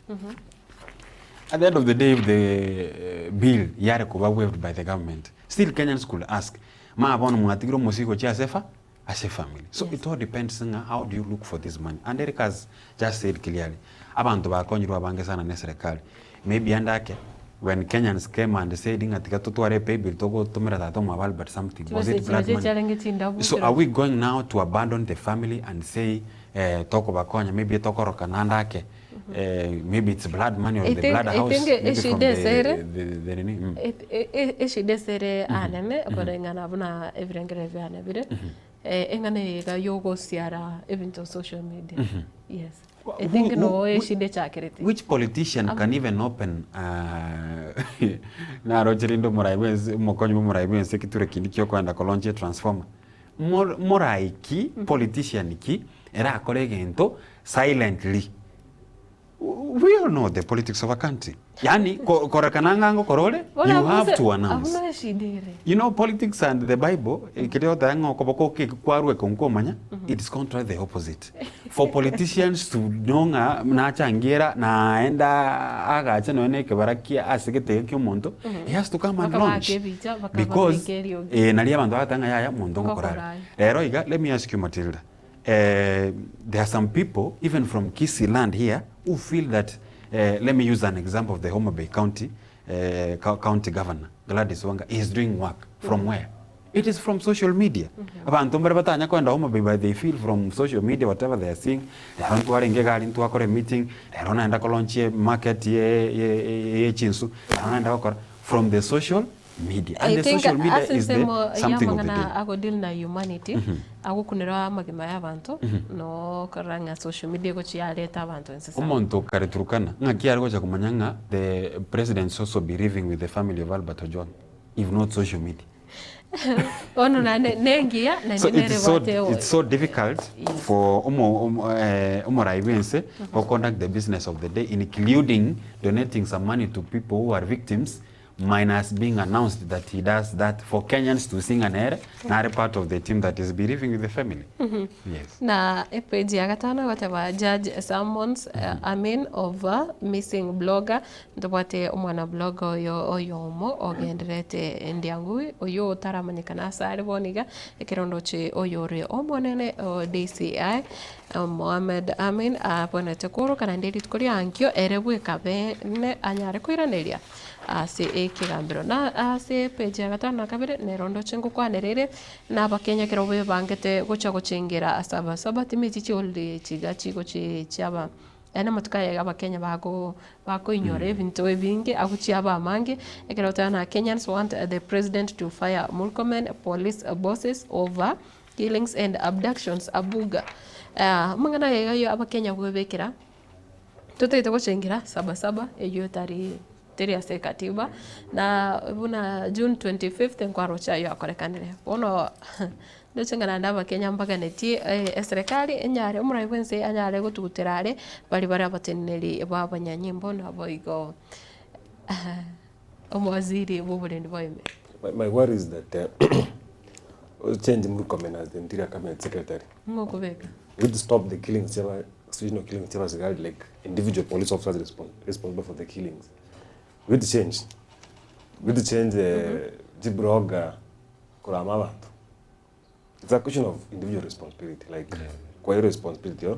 at the end of the day if the uh, bill yare kuba waived by the government still Kenyans could ask ma bono mwatigire omusigo chia asefa ase family so it all depends ng'a how do you look for this money and Eric has just said clearly abantu bakonyirwe abange sana ne serikali maybe andake when Kenyans came and said ng'a tiga totware pay bill togotomera tata omwabo Albert something was it blood money chiarenge chindabu so are we going now to abandon the family and say eh, tokobakonya maybe tokoroka nandake eh, maybe it's blood money or I the think- blood I house think maybe from eshida the, esere the, the, the, nini, mm. eshida esere anene koreng'ana buna ebirengere biane bire eh, eng'ana eye yogosiara ebinto social media yes I think Who- no who- eshida echakerete which politician can even open uh, naroche rinde omorai bwense omokonyi bwa omorai bwense eketure kindi kiokoenda kolaunch transformer Mor- morai ki politician ki erakore egento silently we all know the politics of a country yani ko- korekana ng'ango korore you have to announce abuna eshida ere you know politics and the bible kiria otaya ng'a okoboko kwarwe konkomanya it is contrary the opposite for politicians to know ng'a nachangiera naenda agacha noe na ekebara kia ase getege kia omonto he has to come and Bakabaka launch ebicha, bakababeka because eriogi. eh, nari abanto bagatanga yaya monto ngokorare Ngokorare. rero iga let me ask you Matilda eh, there are some people even from Kisii land here who feel that eh, let me use an example of the Homa Bay County eh, county governor Gladys Wanga is doing work from where it is from social media abantu mbare batanya kwenda Homa Bay but they feel from social media whatever they are seeing rero ntwarenge gari ntwakore meeting rero naenda kolaunch market ye ye ye chinsu rero naenda gokora from the social media and I the think social media ase is the ensemo something of the day yamang'ana agodeal na humanity agokunera amagima ya abanto no korora ng'a social media egochiareta abanto ense sana. omonto kare Turkana ng'aki are gocha komanya ng'a the president is also bereaving with the family of Albert Ojwang if not social media. Bono naende nengiya naende So nere it's so, ebwate it's so difficult for omo, omo, eh, omorai bwense go conduct the business of the day including donating some money to people who are victims minus being announced that he does that for Kenyans to sing and nere nare part of the team that is bereaving with the family. Yes. Na epage ya gatano egoteba Judge summons Amin over missing blogger Ntobwate omwana blogger oyo oyomo ogendererete endiangu oyio otaramanyekana ase are bono iga, ekero ndoche oyore omonene o DCI Mohammed Amin abwenerete kworoka naende rituko ria ankio ere bweka bene anyare koiraneria ase ekegambero. Na ase epage ya gatano na kabere nero ndoche ngokwanera ere na abakenya ekero bebangete gocha gochengera sabasaba timeti chiholiday chiga chigochi chiaba. Yaani amatuko aya iga abakenya bago bakoinyora ebinto ebinge agochia abe amange, ekero oteba ng'a Kenyans want the president to fire Murkomen police bosses over killings and abductions Abuga. Amang'ana aya iga aywo abakenya bwebekera, totagete gochengera sabasaba eywo etari teri ase ekatiba, na buna June 25th nkwaroche aywo akorekanire. Bono ndoche ng'a naende abakenya mbaganetie eserekari enyare omorai bwa ense anyare gotugutera are, baria bare abateneneri ba abanyanyimbo naboigo omowaziri bwa oborendi bwa ime. My worry is that change Murkomen as the interior cabinet secretary. Ng'o okobeka? Would stop the killings chia ba situational killings chia abasigari like individual police officers respon responsible for the killings. Would change. Would change the chibroga korama abanto. It's a question of individual responsibility like kwa responsibility yo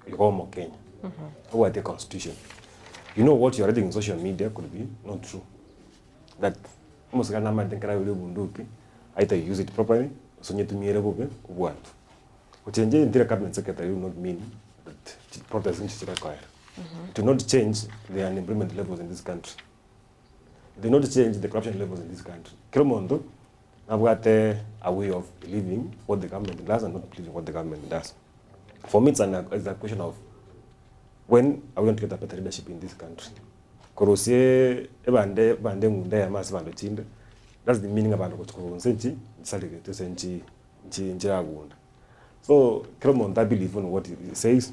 igo omokenya. Obwate constitution. You know what you are reading in social media could be not true. That omosigari namanyete nkere abeire ebunduki either you use it properly gose onyetumie ere bobe obwatwe. Gochenjia interior cabinet secretary will not mean that protest nchiche chirakoera. It will not change the unemployment levels in this country. It will not change the corruption levels in this country. Kera omonto nabwate a way of believing what the government does and not believing what the government does. For me it's, an, it's a question of when are we going to get a better leadership in this country. Korusia ebande ebande eng'undo eyemo ase ebando chinde, that's the meaning abanto gochia korwa inse nchi nchisaregete gose nchi nchi nchiragunda. So kera omonto a believe on what he says,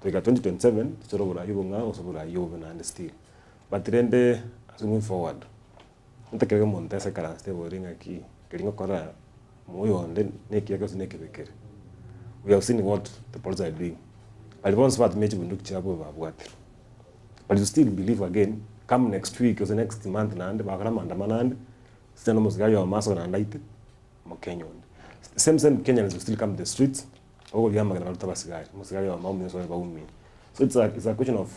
goika 2027 tochore oborai obong'ao gose oborai obobe naende still. But rende as we move forward, ntokereke omonto ase ekaranse tebori ng'aki keria ngokora moyo onde nekiya gose nekebe kere. We have seen what the police are doing. Baria bonsi batumia chibunduki chiabo babwatirwe. But you still believe again, come next week gose next month naende bakore amaandamano ande, gose naende omosigari oyomo asoe naende aite omokenya onde. Same same Kenyans will still come to the streets, bakoria amagena barute abasigari, omosigari oyomo aumie gose baumie. So it's a, it's a question of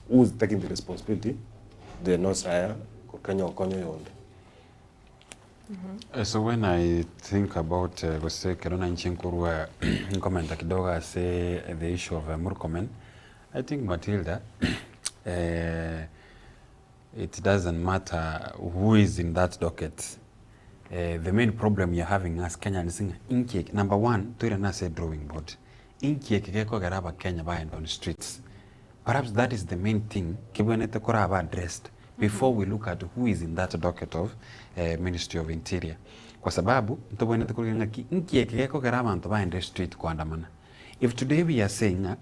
who is taking the responsibility, the nosaya gokenya gokonya oyonde. So when I think about gose ekero nainche nkorwa nkomenta kidogo ase the issue of Murkomen, I think Matilda it doesn't matter who is in that docket, the main problem we are having as Kenyans ng'a inki eke, number one toirane ase drawing board, inki eke gekogera abakenya baende on streets, perhaps that is the main thing kebwenerete koraba addressed before we look at who is in that docket of ministry of interior, kwa sababu ntobwenerete korigereria ng'aki inki eke gekogera abanto baende street koandamana. If today we are saying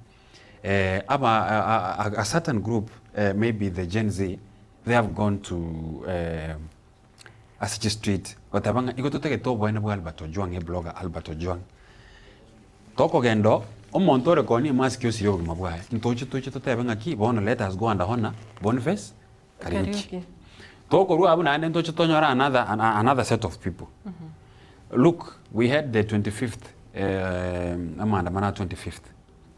ng'a aba a certain group maybe the Gen Z they have gone to ase chistreet goteba ng'a igo totagete oboene bwa Albert Ojwang eblogger Albert Ojwang. Tokogenda oo, omonto ore koonia emask osirie obogima bwaye, ntoche toche totebe ng'aki bono let us go and honour Boniface Kariuki. Kariuki. Tokorwa abwo naende ntoche tonyore another, another set of people. Look, we had the 25th amaandamano a 25th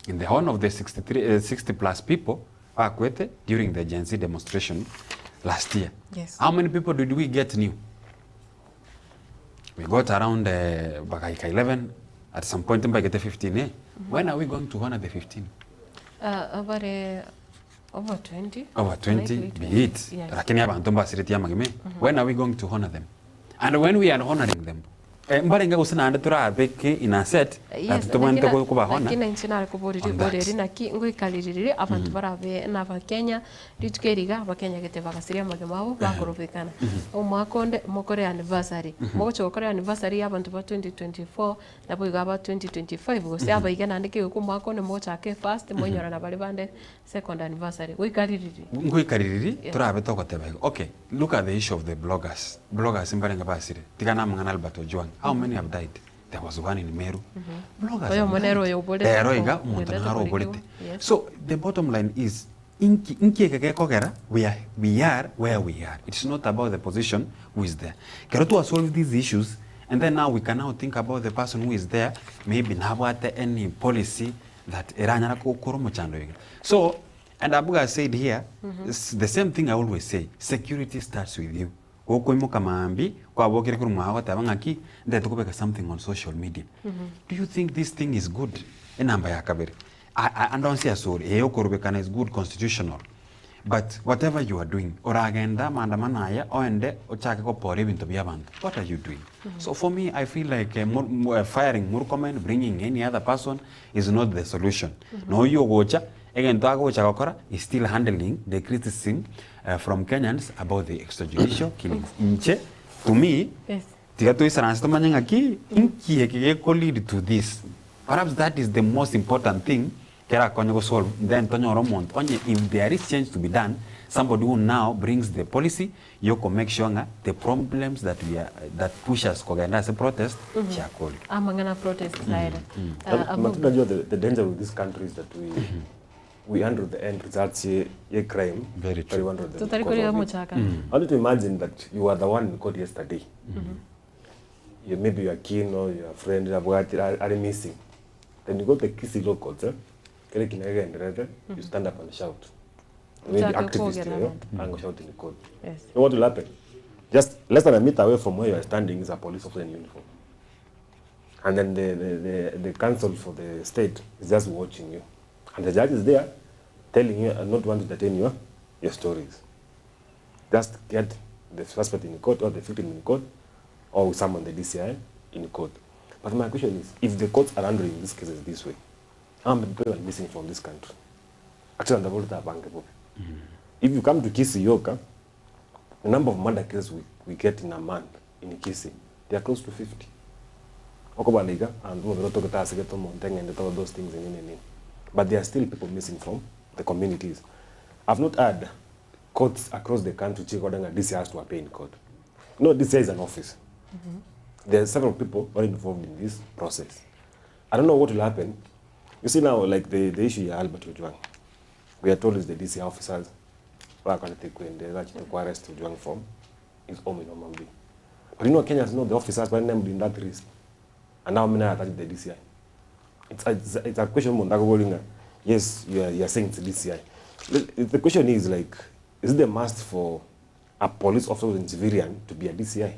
in the horn of the 63, 60 plus people bakwete during the Gen Z demonstration last year. Yes. How many people did we get new? We got around bagaika 11 at some point mbaigete 15 eh? When are we going to honor the 15? Abare over 20. Over 20 Likely be it. Yes. Lakini abanto mbasiretie amagima eh? When are we going to honor them? And when we are honoring them, Mbarenge gose naende torabeke in a set Yes, that tobwenerete lakini kobahona lakini inche nare koboria on ribori that. eri naki ngoikariririe abanto barabe nabakenya rituko eri iga abakenya gete bagasiria amagima abo bakorobekana. Omwaka onde mokore anniversary, mogocha gokora anniversary ya abanto ba 2024 naboigo aba 2025 gose abaiga naende kegokwa omwaka onde mogochaka efirst moinyorana baria bande second anniversary goikariririe. Ngoikariririe Yeah. torabe togoteba igo okay look at the issue of the bloggers, bloggers mbarenge basire tiga na amang'ana Albert Ojwang how many have died? There was one in Meru. Bloggers Oyomo have nere died. oyo oborete Ero iga ko- omonto ogendete naro korigigwa. oborete. Yes. So the bottom line is inki inki eke gekogera we are, we are where we are. It's not about the position who is there. Kero twa solve these issues and then now we can now think about the person who is there maybe nabwate any policy that eranyara gokora omochando iga. So and Abuga said here the same thing I always say security starts with you. Gokoimoka maambia, kwabokire korwa mwao goteba ng'aki, ntagete kobeka something on social media. Do you think this thing is good? Enamba ya kabere, ande onsi asore, ee okorobekana is good constitutional, but whatever you are doing, oragenda maandamano aya, oende ochake gopora ebinto bia abanto, what are you doing? So for me, I feel like firing Murkomen, bringing any other person is not the solution. Na oyio ogocha, egento agocha gokora is still handling the criticism from Kenyans about the extrajudicial killings. Inche, to me, Yes. tiga toisaranse tomanye ng'aki, inki eke geko lead to this. Perhaps that is the most important thing kerakonye go solve, then tonyore omonto onye if there is change to be done, somebody who now brings the policy yoko make sure ng'a the problems that we are, that push us kogenda ase protest chiakorire. Amang'ana protest naere. Ah, But unajua the danger with this country is that we handle the end results ye, ye crime. Very true. We handle the Tutari cause kuri of it. muchaka. I want you to imagine that you are the one in court yesterday. You, maybe your kin or your friend are missing. Then you go to Kisii law courts, eh? Kile kinaendelea, you stand up and shout. The way the Uchake activist kuogera here, abantu. and go shout in the court. Yes. You know what will happen? Just less than a meter away from where you are standing is a police officer in uniform. And then the counsel for the state is just watching you. And the judge is there telling you and not want to entertain your stories. Just get the suspect in court or the victim in court or someone, the DCI, in court. But my question is, if the courts are handling these cases this way, how many people are missing from this country? Actually, the voter bank. If you come to Kisii Yoka, the number of murder cases we get in a month in Kisii, they are close to 50. Okobaliga, and we talk and all those things in. But there are still people missing from the communities. I've not had courts across the country check ordering a DCI has to appear in court. No, DCI is an office. There are several people who are involved in this process. I don't know what will happen. You see now, like the issue here, Albert Ojwang. We are told it's the DCI officers who are going to take when they actually arrest Ojwang from his home in Homa Bay. But you know, Kenyans know the officers were named in that risk. And now many are attached to the DCI. It's a question. Yes, you are saying it's the DCI. The question is, is it a must for a police officer in civilian to be a DCI?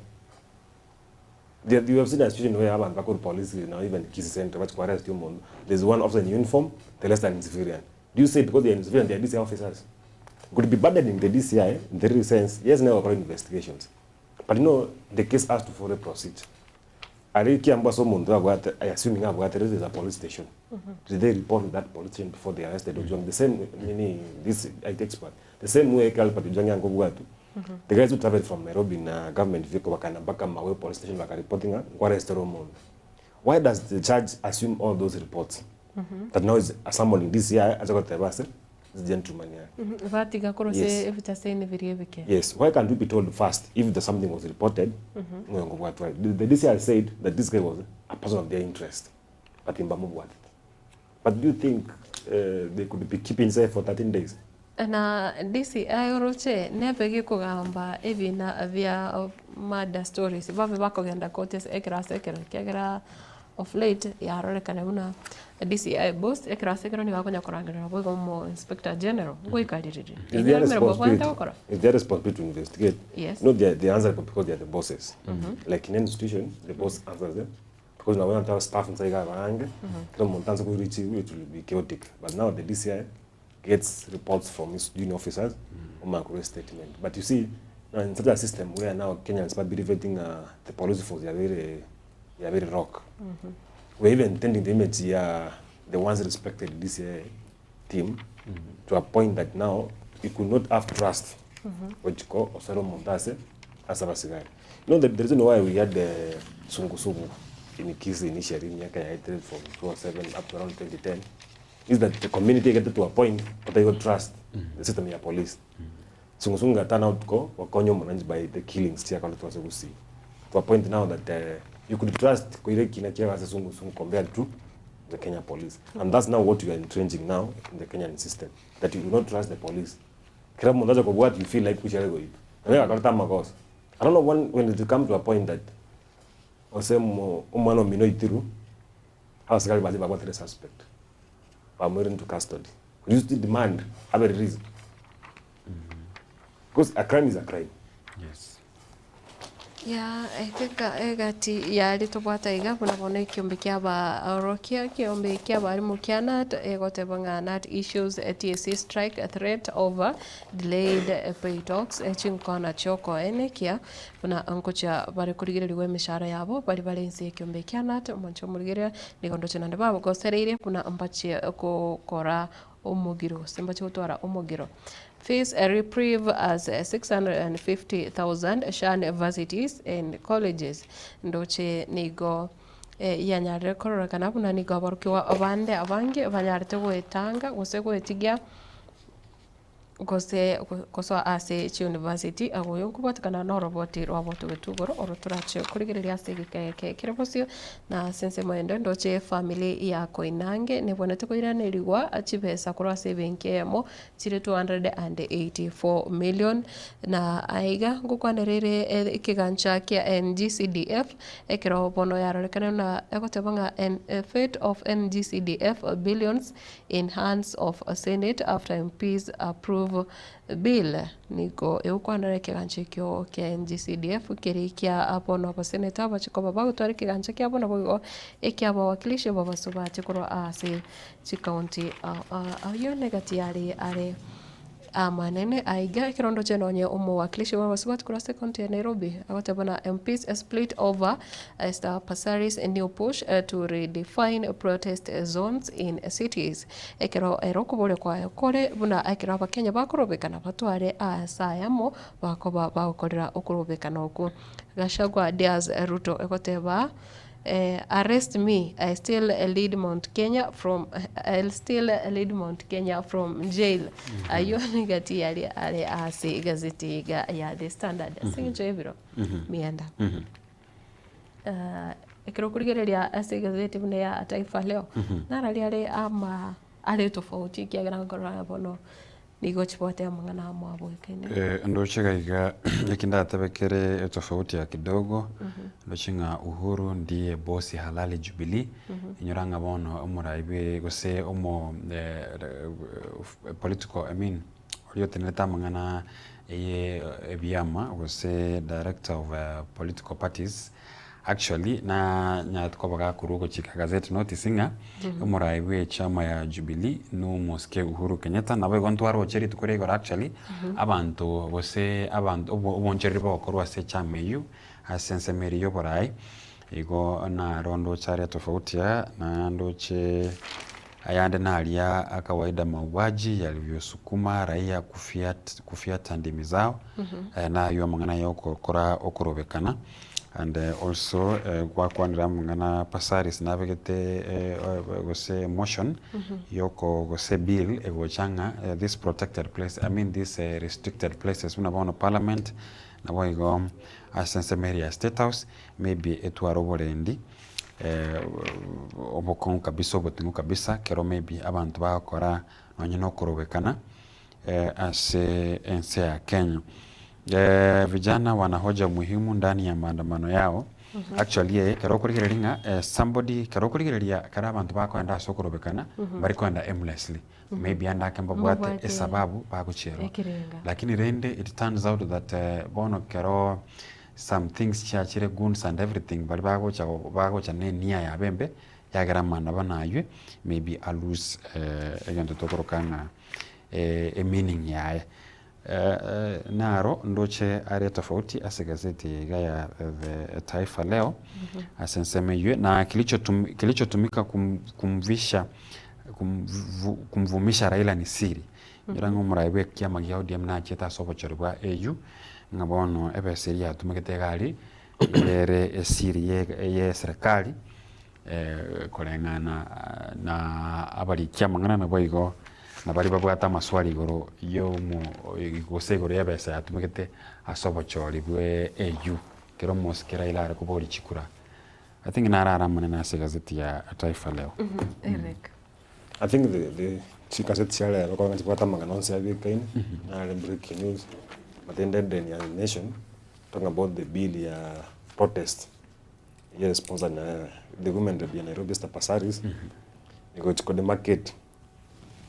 You have seen a situation where urban backward police, even Kisii Center, but arrest you, there's one officer in uniform, the rest are in civilian. Do you say because they are in civilian, they are DCI officers? Could it be burdening the DCI in the real sense? Yes, now we're investigations. But the case has to follow proceed. I assuming there is a police station. Did they report to that police station before they arrested Ojwang? The same, meaning this IT expert, the same way Albert Ojwang yangu bwatu. The guys who traveled from Nairobi in a government vehicle wakana mpaka Mawe police station waka reporting arrested Omondi. Why does the judge assume all those reports? That now is someone in DCI as got the bus, this gentleman here. Vatiga kurose Yes. if it's saying viribike. Yes. Why can't we be told first if the something was reported? The DCI said that this guy was a person of their interest, but in Bamu what? But do you think they could be keeping safe for 13 days? Na DCI oroche nebe gikugamba ebina vya murder stories babe bakogenda court ekera sekera kiagera of late yarorekana buna DCI boss ekera sekera ni bakonya kurangira bogo mo inspector general goikariririe. Is their responsibility? It's their responsibility to investigate. Yes. No, they answer because they are the bosses. Like in any institution, the boss answers them. Because now when I tell staff inside Garange, it will be chaotic. But now the DCI gets reports from his junior officers on my statement. But you see, now in such a system where now Kenyans are believing the police force, they are very We are very rock. We are even tending the image ya the once respected DCI team to a point that now you could not have trust gochiko osore omonto ase ase abasigari. You know the, the reason why we had the sungusungu in Kisii initially miaka yaetire from 2007 up to around 2010 is that the community get to a point batari go trust the system ya police. Sungusungu ga turn out ko gokonya omonanchi by the killings chiakoretwe ase Gusii to a point now that you could trust koira ekina kiago ase sungusungu compared to the Kenya police. And that's now what you are entrenching now in the Kenyan system that you do not trust the police. Kera omonto ache kobwati you feel like gochia goitwa. Nabo egakorete amagoso. I don't know when, when it will come to a point that ose omo omwana omino oitirwe abasigari bache babwatire suspect bamoire into custody. Will you still demand abe released? Because a crime is a crime. Yes. Yeah, I think egati yari tobwate iga buna bono ekiombe kia abaorokia, ekiombe kia abarimu kia KNUT egoteba ng'a KNUT issues TSC strike threat over delayed pay talks chinkwana chiokoenekia buna ngochia bare korigererigwa emeshahara yabo bari bare inse y'ekiombe kia KNUT omonche omorigereria nigo ndoche naende bagosereire buna mbachie gokora omogiro gose mbache gotwara omogiro. Face a reprieve as 650,000 shun varsities and colleges. Ndoche nigo yanyarire kororekana buna nigo aborokigwa bande abange banyarete goetanga gose goetigia gose gosoa ase chiuniversity agwo oyo nkobwatekana na oroboti rwa botogetu igoro oro torache korigereria ase egeka eke kere bosio na ase ensemo ende ndoche efamily ya Koinange nebwenerete koiranerigwa chibesa korwa ase ebenki eyemo chire 284 million na aiga ngokwanera ere ekegancha kia NGCDF ekero bono yarorekana buna egoteba ng'a fate of NGCDF billions in hands of Senate after MPs approve bill. Nigo egokwanera ekegancha ekio kia NGCDF keria kia bono abaseneta abache koba bagotwara ekegancha kiabo naboigo ekia abawakilishi b'abasubati korwa ase chikaunti ayio negati yare are amanene aiga ekero ndoche nonye omowakilishi bw'abasubati korwa ase ekaunti ya Nairobi agoteba buna MPs split over Esther Passaris new push to redefine protest zones in cities ekero ere okoboria kwaye kore buna ekero abakenya bakorobekana batware ase ayamo bakoba bagokorera okorobekana okwo. Gachagua dares Ruto egoteba Arrest me, I still lead Mount Kenya from I'll still lead Mount Kenya from jail. Ayio nigati yari are ase egazeti iga ya The Standard. Ase eng'encho y'ebiro mianda. Ekero okorigereria ase egazeti buna ya Taifa Leo, narari are ama are tofauti ekiagera nkorora bono Nigo chibwate amang'ana amo aboekaine. Ndoche iga iga eki ndatebe kere etofauti ya kidogo, ndoche ng'a Uhuru ndiye bosi halali Jubilee, inyora ng'a bono omorai bwe gose omo political I mean oria otenerete amang'ana eye ebiama gose director of political parties, Actually nanyarete koba gakorwa ogochika gazette notice ng'a omorai bwe echama ya Jubilee no omosike Uhuru Kenyatta nabo igo ntwaroche rituko ria igoro actually abanto gose abanto oboonchoreri bogokorwa ase echama eywo ase ensemo eria ya oborai igo naro ndoche aria tofauti aya na ndoche ayande naria a kawaida mauaji yalivyosukuma raia kufiata ndimi zao naywo amang'ana ya okokora okorobekana. And also gwakwanire amang'ana Passaris nabegete gose motion yoko gose bill egocha ng'a this protected place I mean this restricted places buna bono parliament naboigo ase ensemo eria ya state house maybe etware oborendi obokong'u kabisa oboting'u kabisa ekero maybe abanto bagokora nonye na okorobekana ase ense ya Kenya. Vijana wana hoja muhimu ndani ya maandamano yao. Actually ekero okorigereria ng'a somebody ekero okorigereria ekero abanto bakoenda ase okorobekana, mbari koenda aimlessly. Maybe ande ake mbabwate Mbabwate esababu bagochierwa. ekerenga. Lakini rende it turns out that bono ekero some things chiachire goons and everything baria bagocha bagocha na enia yabo embe, yagera amaandamano aywo maybe a lose egento tokoroka ng'a emeaning yaye. Naro ndoche are tofauti ase egazeti eye iga ya The Taifa Leo ase ensemo eyio, na kilichotumika kumvisha kumvumisha Raila ni siri. Inyora ng'a omorai bwa ekiama gia ODM nachete ase obochori bwa AU ng'a bono ebesa eria yatumegete egari ere esiri ye eserekari koreng'ana na abariki amang'ana naboigo na baria babwate amaswali igoro yomo gose igoro y'ebesa yatumegete ase obochori bwe AU ekero omosike Raila are koboria chikura. I think naro are amanene ase egazeti ya Taifa Leo. Eric. I think the the chikaseti chia rero korwa chibwate amang'ana onsi abekaine, nare breaking news, but ende headline ya Nation, talking about the bill ya protest. Eye sponsored na the women rep ya Nairobi Esther Passaris, egochi ko demarcate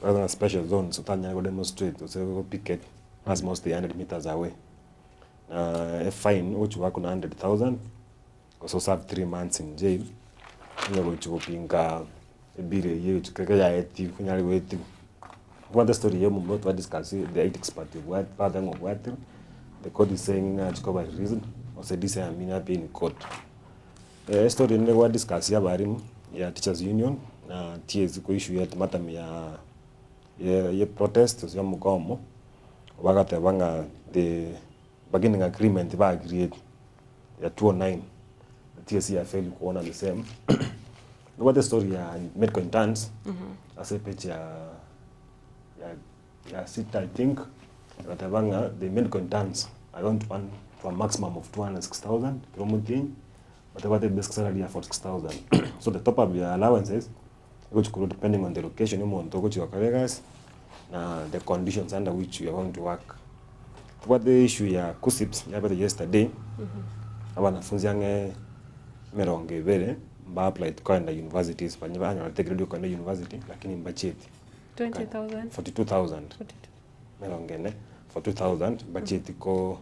rather than special zones otanyare ko demonstrate gose go picket lasima ostay 100 meters away. Na efine ogochi goakwa na 100,000 gose oserve 3 months in jail, onye gochi gopinga ebill eywo egochi kere yaetigwe onyare goetigwa. Obwate estory ya omomura twa discuss the ethics party obwate bateba ng'a obwatirwe, the court is saying ng'a achie koba released gose this I mean appear in court. Estory ende gwa discuss ya abarimu ya teachers union na TSC ko issue ya ultimatum ya ya protest gose ya omogomo, bagateba ng'a the bargaining agreement ba agreed ya 209 TSC ya fail kuona the same. Nobwate estory ya medical interns ase epage ya ya ya sita I think, egateba ng'a the medical interns are going to earn to a maximum of 206,000 kera omotienyi, batabwate basic salary ya 46,000. So the top up ya allowances, egochi korwa depending on the location ya omonto ogochi gokora egasi, na the conditions under which you are going to work. Tobwate issue ya KUCCPS yabete yesterday, abanafunzi ang'e emerongo ebere mba applied kogenda universities baria banyorete egrade ya kogenda university lakini mbachieti. 20,000? 42,000 emerongo ene, 42,000 mbachieti ko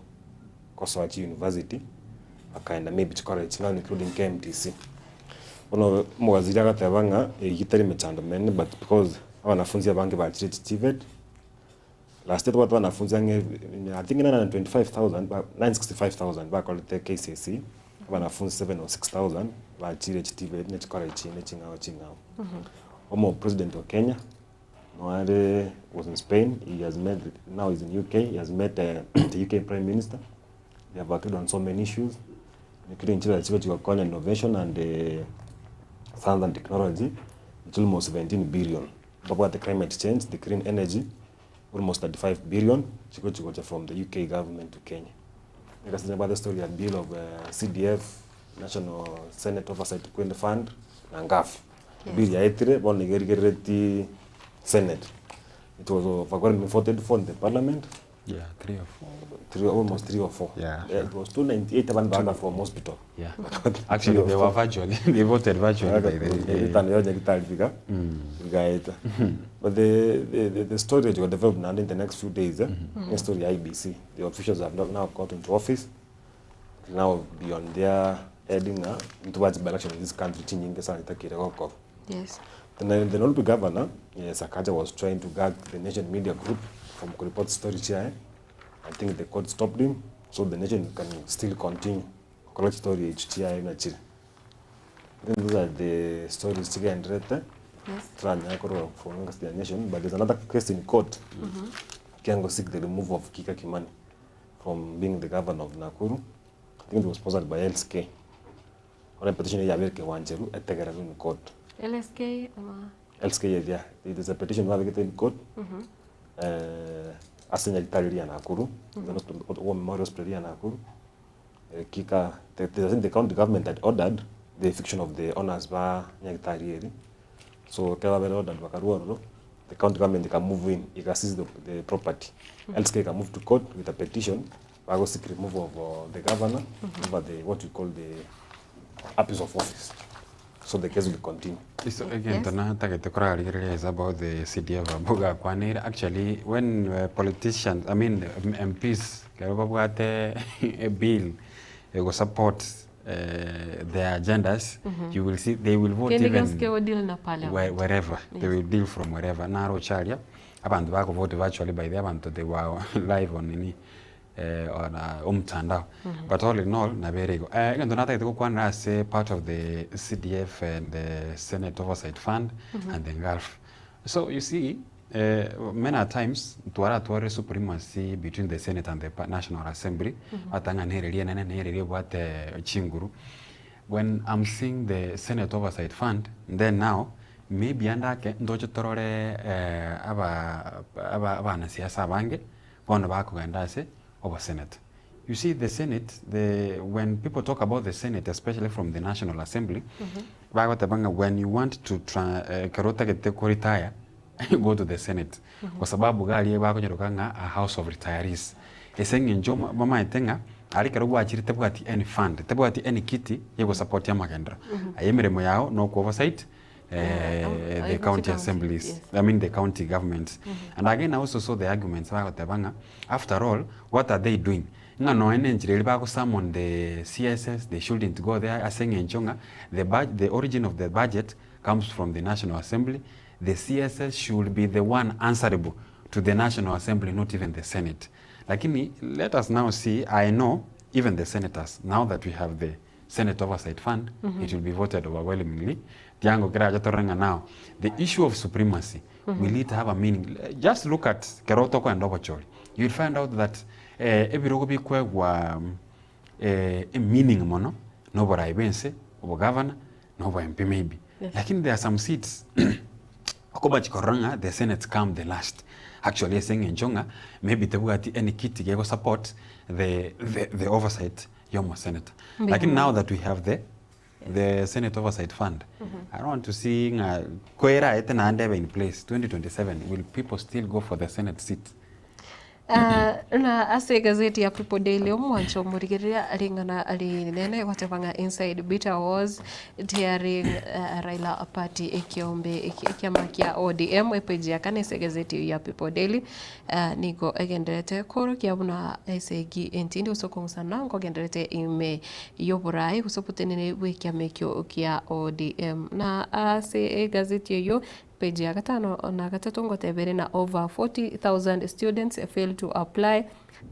kosoa chiuniversity bakaenda maybe chicollege now including KMTC. Bono omowaziri agateba ng'a eyio tari emechando menene but because abanafunzi abange bachire chiTVET, Last year tobwate abanafunzi ang'e I think 925,000 ba 965,000 bakorete KCSE, abanafunzi 7 or 6,000 bachire chiTVET ne chicollege chinde ching'ao ching'ao. Omo president wa Kenya noare was in Spain, he has met now he's in UK, he has met the UK prime minister, they have agreed on so many issues including chire chigochi gokonya innovation and science and technology, it's almost 17 billion. Mbabwate climate change, the green energy, almost 35 billion chigochi gocha from the UK government to Kenya. Egasi nabwate story ya bill of CDF, National Senate Oversight Queen Fund, na NGAAF. Bill yaetire bono iga erigerereti Senate. It was overwhelmingly voted for in the parliament. Yeah, three or four. Three, almost three or four. Yeah. Yeah, it was 298 abantu baga from hospital. Yeah. Actually, they were virtually. They voted virtually. By the way. Etano yonya gitarifika igaeta. But the story that will develop now in the next few days, eh, the story IEBC. The officials have not now got into office. Now beyond their heading towards by election in this country, chinyinge sana itakire goko. Yes. Then the Nairobi governor, yes, Sakaja, was trying to gag the Nation Media Group from report story chair. I think the court stopped him, so the Nation can still continue collect story HTI na chile. I think those are the stories Chiga and Rete. Yes. Tranya from the Nation, but there's another case in court. Kiango seek the removal of Kika Kimani from being the governor of Nakuru. I think it was sponsored by LSK. On a petition ya America Wanjeru etegera in court. LSK ama LSK yeah, there's a petition we in court. Ase nyagitarĩ ya Nakuru, the War Memorial Hospital ya Nakuru. Kika, the, the, I think the county government had ordered the eviction of the owners ba nyagitarĩ eri. So kera bere ordered bakaruororo, the county government can move in, ika seize the property. LSK can move to court with a petition, bago seek removal of the governor over the what we call the abuse of office. So the case will continue. So again, yes. Tana target is about the CDF Abuga Kwanir. Actually, when politicians, I mean MPs, a bill, they will support their agendas. You will see they will vote even deal na wherever. Yes. They will deal from wherever. Naro Charia, Abanto bakovote virtually by the way abanto they were live on nini on omtandao. But all in all nabo ere igo. Egento natagete gokwanera ase part of the CDF and the Senate Oversight Fund and the Ngulf. So you see many a times twaratware supremacy between the Senate and the National Assembly, bateba ng'a nere rienene nere riebwate chinguru. When I'm seeing the Senate Oversight Fund, then now maybe ande ake ntoche torore aba aba abanasiasa abange bono bakogenda ase obosenate. You see the Senate, the when people talk about the Senate especially from the National Assembly, bagoteba ng'a when you want to tra ekero otagete ko retire, go to the Senate. Kwa sababu iga aria bakonyeroka ng'a a house of retirees. Ase eng'encho bamaete ng'a aria ekero gwachire tebwati any fund, tebwati any kitty egosupport amagenderero. Aye emeremo yao na oko oversight the county assemblies, I mean the county governments. And again I also saw the arguments bagoteba ng'a after all what are they doing? Ng'a nonya na enchera eria bago summon the CSs they shouldn't go there ase eng'encho ng'a the the origin of the budget comes from the National Assembly, the CSs should be the one answerable to the National Assembly not even the Senate. Lakini let us now see, I know even the senators now that we have the Senate Oversight Fund, it will be voted overwhelmingly, tiango kerache torore ng'a now the issue of supremacy will it have a meaning? Just look at kero tokoenda obochori, you will find out that ebirogo bikoegwa meaning mono na oborai bwa ense, obogavana, na obo MP maybe. Lakini there are some seats okobachi korora ng'a the senates come the last actually ase eng'encho ng'a maybe tebwati any kiti gego support the the the oversight ya omosenator. Mbuya Lakini mono. now that we have the the senate oversight fund I don't want to see ng'a koeraete naende ebe in place 2027 will people still go for the senate seat? Ah, na ase egazeti ya People Daily omwancho omorigereria ring'ana rinene goteba ng'a inside bitter wars tearing eh, Raila party ekiombe eki- ekiama kia ODM epeji ya kane ase egazeti eyio ya People Daily ah, nigo egendererete koorokia buna esegi entindi gose okong'usana nkogendererete ime y'oboraai gose oboteneneri bw'ekiama ekio kia ODM. Na ase egazeti eyio Page ya gatano na gatato ngoteba ere na over 40,000 students fail to apply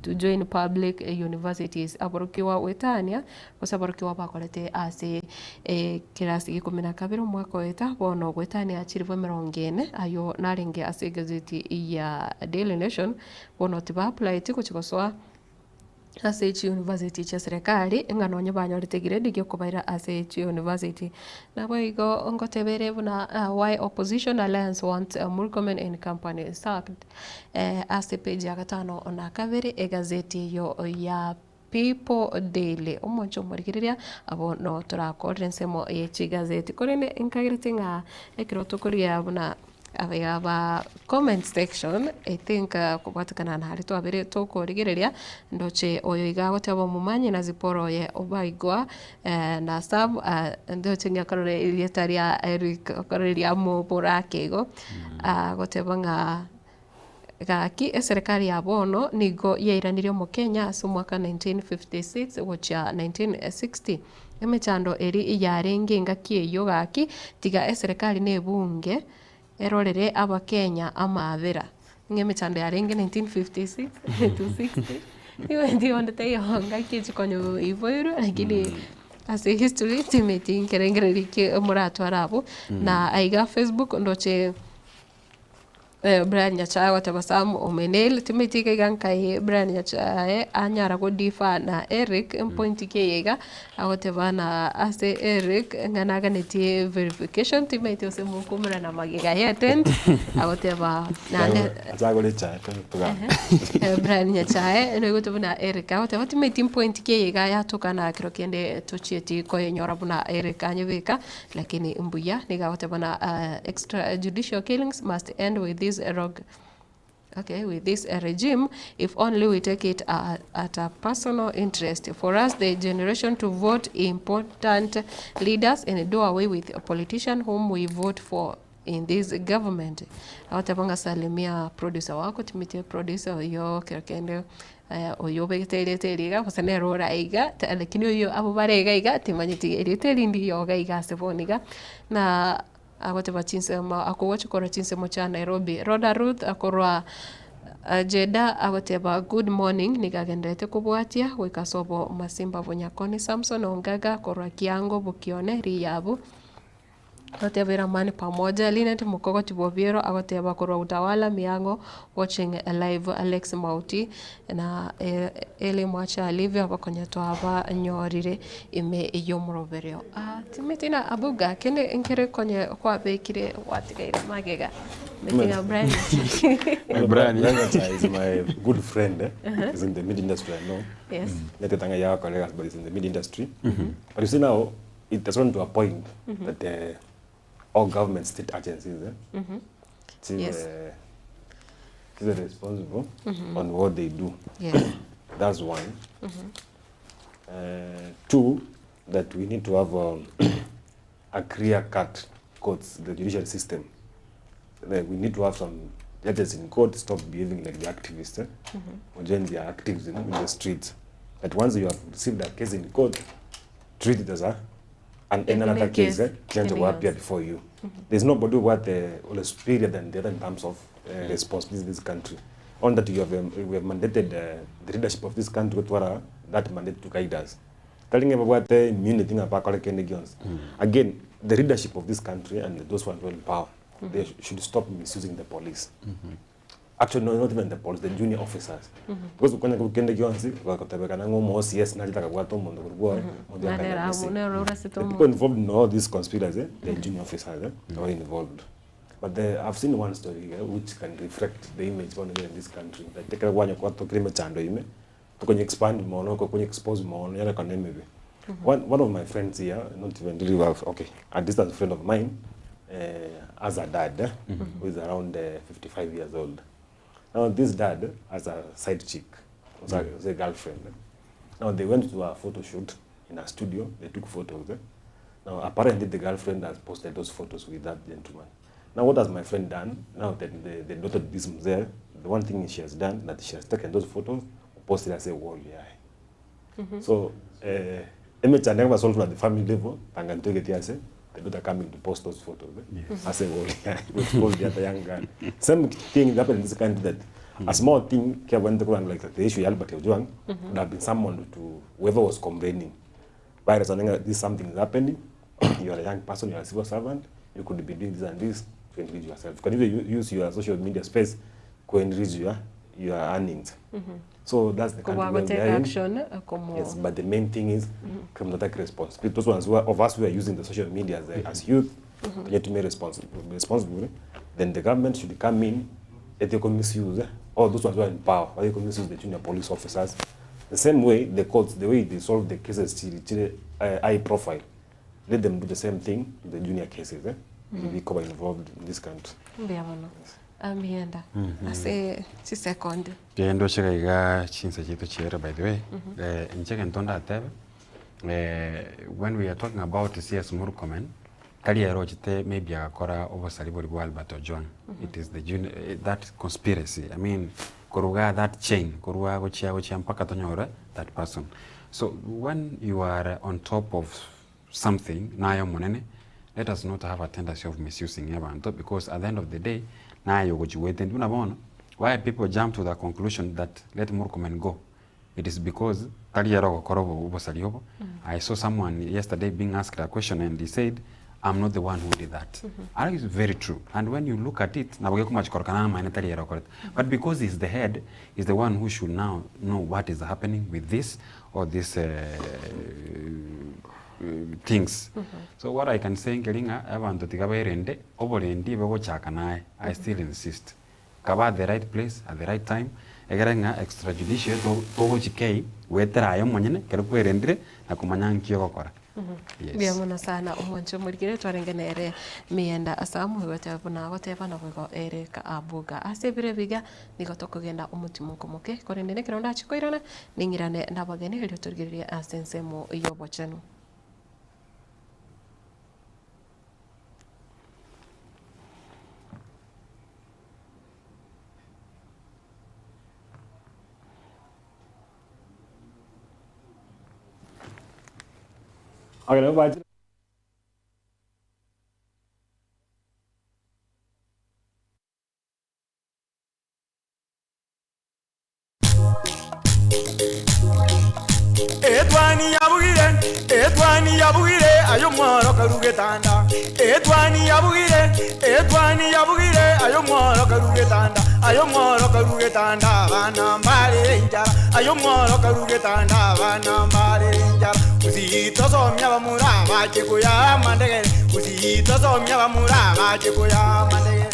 to join public universities. Aborokigwa goetania gose aborokigwa bakorete ase ekerasi gia ikomi na kabere omwaka oeta bono goetania chilifu emerongo ene aywo narenge ase egazeti ya Daily Nation bono tiba applyeti gochia gosoa ase chiuniversity chia serikali ng'a nonye banyorete grade giokobaira ase chiuniversity. Naboigo ngotebere buna why opposition alliance wants Murkomen and company sacked ase page ya gatano na kabere egazeti eyio ya People Daily. Omonche omorigereria abwo no torakorere ensemo ye chigazeti. Korende nkagerete ng'a ekero tokorigia buna Abaiga ba comment section, I think kobwatekana na aria twabere tokorigereria, ndoche oyo iga agoteba omomanyi na Zipporah oye obaigwa na Sam ndoche ng'a korora erieta ria Eric okorora ria moborake igo, agoteba ng'a gaki eserekari ya bono nigo yairanirie omokenya ase omwaka 1956 gochia 1960. Emechando eria yarenge engaki eyio gaki, tiga eserekari na ebunge erorere abakenya amaabera. Ng'a emechando yarenge 1956 to 60, nigo intwe onde taiyo ngaki echi konya oiboirwe lakini ase history timeti nkerengereria ki moratware abwo. Na aiga Facebook ndoche. Brian Nyachae agoteba Sam Omenel timeti iga iga nkai Brian Nyachae anyara go differ na Eric point ki eye iga agoteba na ase Eric ng'a naganetie verification timeti gose mokoumera na magega ye tent agoteba naende Achagore echae togambe. Brian Nyachae naigwete buna Eric agoteba timeti point ki eye iga yatokana kero kende tochieti koyenyora buna Eric anyebeka. Lakini mbuya nigo agoteba buna extra judicial killings must end with this rogue okay with this regime if only we take it at a personal interest for us the generation to vote important leaders and do away with a politician whom we vote for in this government. Agoteba ng'a salimia producer wako timiti producer oyo kero kende Oyo obegete erieta eri iga, gose nere ore aiga, lakini oyio abwo bare iga iga timanyeti erieta eri ndiyo iga iga ase bono iga, na. Agoteba chinsemo akogocha korwa chinsemo chia Nairobi. Rhoda Ruth akorwa Jeddah agoteba good morning nigo agendererete kobwatia goika ase obo Masimba Bonyakoni. Samson Ongaga korwa Kiango Bokione Riyabu agoteba Eramani pamoja. Linet Mokogoti Bobiero agoteba korwa Utawala Miang'o watching live. Alex Mauti na Eli Mwacha Olivia abakonya twabanyorire ime y'omoroberio. Timothy na Abuga kende nkere konye kwabekire gwatigaire magega. Meeting Brian. Brian is my good friend. Eh? He's in the media industry, I know. Yes. Netetanga ya colleagues, but he's in the media industry. But you see now, it has run to a point that all government state agencies eh, still, Yes. still responsible on what they do. Yes. That's one. Two, that we need to have a clear cut courts, the judicial system. Like we need to have some judges in court stop behaving like the activists, eh? Or join the activists in the streets. That once you have received a case in court, treat it as a an Any another case, case, eh? Change anything will appear else. before you. There's nobody worth or superior than the other in terms of responsibility in this country. On that, you have we have mandated the leadership of this country to have that mandate to guide us. Telling about the immunity about Jones. Again, the leadership of this country and those who are in power, they should stop misusing the police. Actually, no, not even the police, the junior officers. Because ukanya kukende Jones, wakatebeka ngomo OCS na chitaka kwa tomo ndo kulikuwa mundu Nare akaenda abu, missing. nere urasete The omo. people involved in all these conspiracy, the junior officers, eh, are involved. But I've seen one story here which can reflect the image one in this country. That take one kwa to krime chando ime, to kwenye expand mono, ko kwenye expose mono, yale kwa neme bi. One of my friends here, not even really well, okay, a distant friend of mine, has a dad eh, who is around 55 years old. Now this dad has a side chick, was a girlfriend. Now they went to a photo shoot in a studio. They took photos. Eh? Now apparently the girlfriend has posted those photos with that gentleman. Now what has my friend done? Now that the daughter this mzee, the one thing she has done that she has taken those photos, posted as a wall. Yeah. So image never solved at the family level. Tangantoke the daughter coming to post those photos. Eh? Yes. As a wall, yeah, which post the other young girl. Same thing happened in this country that a small thing went like the issue Albert Ojwang would have been summoned to whoever was complaining. By reasoning that this something is happening, you are a young person, you are a civil servant, you could be doing this and this to enrich yourself. You can even use your social media space to enrich your earnings. So that's the kind Kuba of world we take are in. action como Yes, but the main thing is come to take responsibility. Those ones who are, of us who are using the social media as youth, we need to be responsible. Then the government should come in, ethical misuse, or those ones who are in power, ethical misuse the junior police officers. The same way the courts, the way they solve the cases, high profile, let them do the same thing to the junior cases. Eh? Mm -hmm. Involved in this country. Mbuya mono. Amienda. Ase chi second. Kendo chikaiga chinsa chitu chiere by the way. Ncheke ntonda atebe. When we are talking about CS Murkomen, kali erochite maybe agakora obosari bori bwa Albert Ojwang. It is the junior, that conspiracy. I mean, koruga that chain, koruga gochia gochia mpaka tonyore that person. So when you are on top of something, nayo monene, let us not have a tendency of misusing abantu, because at the end of the day, nayo gochiwete nduna why people jump to the conclusion that let Murkomen go. It is because I saw someone yesterday being asked a question and he said, I'm not the one who did that. And it's very true. And when you look at it, but because he's the head, he's the one who should now know what is happening with this or this things. So what I can say, Nkelinga, abantu tigabairende, oborendi begochaka naye. I still insist. Kaba at the right place at the right time. Egerenga extrajudicial togochikei weterayo monyene kero kwerendire na kumanya nkio gokora. Yes. Mbuya mono sana omwancho omorikire twarengenere mienda ase amoigwete buna goteba na boigo ere ka abuga ase ebire biga nigo tokogenda omotimo nkomoke korende nekero ndachikoirana ning'irane na abageni erio torigererie ase ensemo ya obochenu. Okay, no, but Etwani yabugire, etwani yabugire, ayo mworo karugetanda. Etwani yabugire, etwani yabugire, ayo mworo karugetanda. Ayo mworo karugetanda, bana mbare injara. Ayo mworo karugetanda, bana mbare injara. Usitosomya bamura bache kuya mandegere. Usitosomya bamura bache kuya mandegere.